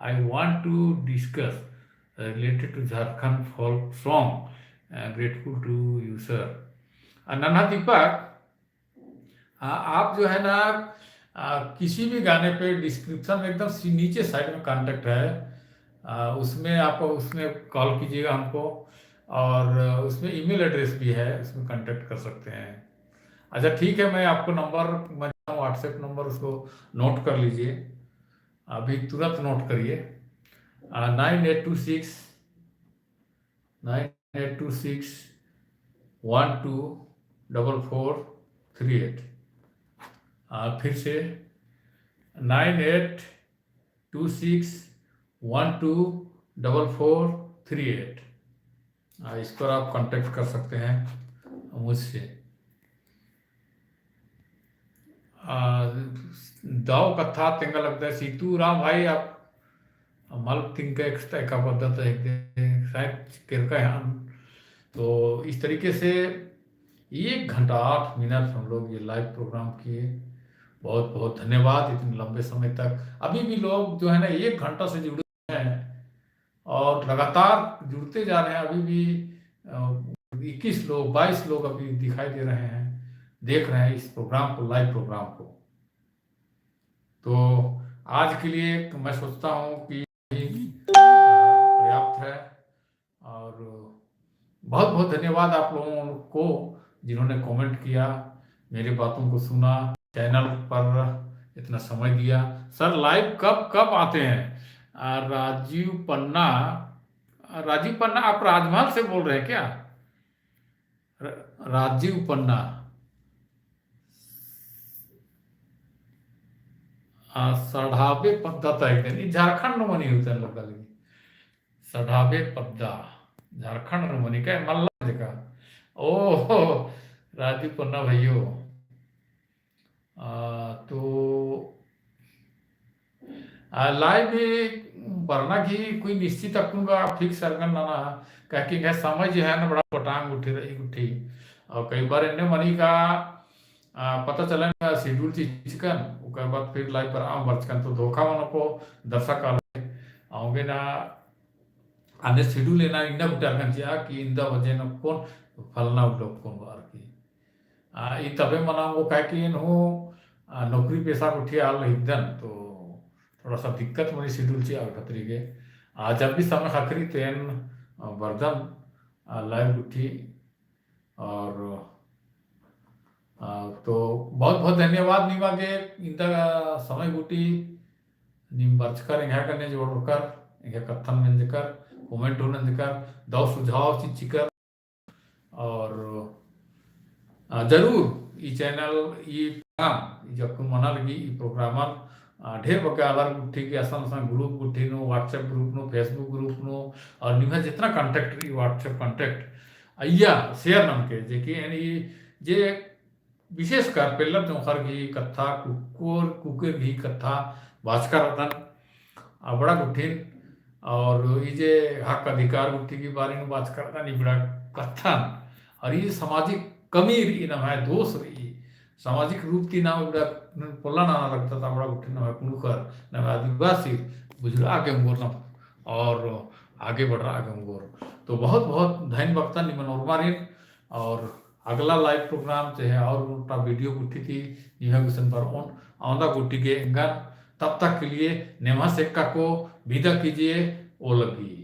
I want to discuss related to Jharkhand folk song. Uh, grateful to you, sir. आ, नन्हा दीपक, आ, आप जो है ना, आ, किसी भी गाने पे description में एकदम सी-, नीचे side में contact है, आ, उसमें आप, उसमें call कीजिएगा हमको, और उसमें email address भी है, उसमें contact कर सकते हैं। अच्छा, ठीक है, मैं आपको number, मैं WhatsApp number उसको note कर लीजिए, अभी तुरंत note करिए। आ, nine eight two six nine eight two six one two double four three eight। आ, फिर से nine eight two six one two double four three eight। आ, इस पर आप contact कर सकते हैं मुझसे। आ, दव कत्था तेंगा लगदय। सीतू उराँव भाई, आप मल तिंका एकसन एका पद्दा ता एक दे, शायद केरका हन। तो इस तरीके से एक घंटा आठ मिनट हम लोग ये live program किए। बहुत बहुत धन्यवाद इतने लंबे समय तक। अभी भी लोग जो है ना, एक घंटा से जुड़े हैं और लगातार जुड़ते जा रहे हैं। अभी भी, अ, इक्कीस लोग, बाईस लोग अभी दिखाई दे रहे हैं, देख रहे हैं इस program को, live program को। तो आज के लिए मैं सोचता हूँ कि, अ, पर्याप्त है। और बहुत बहुत धन्यवाद आप लोगों को जिन्होंने comment किया, मेरे बातों को सुना, channel पर इतना समय दिया। Sir, live कब कब आते हैं? आ, राजीव पन्ना, राजीव पन्ना, आप राजमहल से बोल रहे हैं क्या? र-, राजीव पन्ना, आ, सढ़ाबे पद्दा ता एक दिन, ई झारखंड नू मनी होते हैं लोग लगी। सढ़ाबे पद्दा, झारखंड नू मनी का, मल्ला जगह। ओहो, राजीव पन्ना भइयो। आ, तो, आ, live भी बरना की कोई निश्चित अक्कुन का fix अरगन नना, काहे कि एंग्है समय जो है ना बड़ा पटांग गुट्ठी रई गुट्ठी। और कई बार एन्ने मनी का, आ, पता चलन का schedule चिचकन, ओकर बाद फिर live पर आम बरचकन, तो धोखा मनो को दर्शक आलर। औंगे ना, अन्ने schedule एना इन्ना गुट्ठी अरखन चिआ कि इन्दा बजे नू कोन फलना उल्लो कोन बार की। आ, ई तबे मना ओंगो काहे कि एन हूँ, आ, नौकरी पेशा गुट्ठी आल हिकदन, तो थोड़ा सा दिक्कत मनी schedule चिआ खतरी के। आ, जब भी समय खखरी तो एन, आ, बरदन, आ, live गुट्ठी और, आ, तो बहुत बहुत धन्यवाद निमा गे, इन्दा समय गुट्ठी नीम बरचकर एंग्है गने जोड़कर, एंग्है कत्थन मेंजकर, comment हूँ नंजकर, दव सुझाव चिच्चकर। और, आ, जरूर ई channel, ई program, ई जक्कुन मना लगी ई program, आ, ढेर बग्गे आलर गुट्ठी के असन असन group गुट्ठी नू, WhatsApp group नू, Facebook group नू, और निम्है जितना contact रई, WhatsApp contact, अइय्या share ननके, जे कि एन ई जे विशेषकर पेल्लर जोंख़र गही कत्था, कुकोर, कुकोर गही कत्था बाचका रअदन अबड़ा गुट्ठिन, और ई जे हक अधिकार गुट्ठी की बारे में बाचका रअदन, इबड़ा कत्थन, और ई सामाजिक कमी रई, नम्है दोष रई, सामाजिक रूप ती नाम इबड़ा पोल्ला नना लगदत, अबड़ा गुट्ठिन नम्है कुँड़ुख़र, नम्है आदिवासी बुझुरआ गे ओंगोर ना, और आगे बढ़रआ गे ओंगोर। तो बहुत बहुत धैन बअदन निमन ओर्मारिन, और अगला live program चाहे और ओन्टा video गुट्ठी ती निम्है गुसन बरओन अवंदा गुट्ठी गे एंगन। तब तक के लिए नेम्हस एक्का को विदा कीजिए, ओ लगी।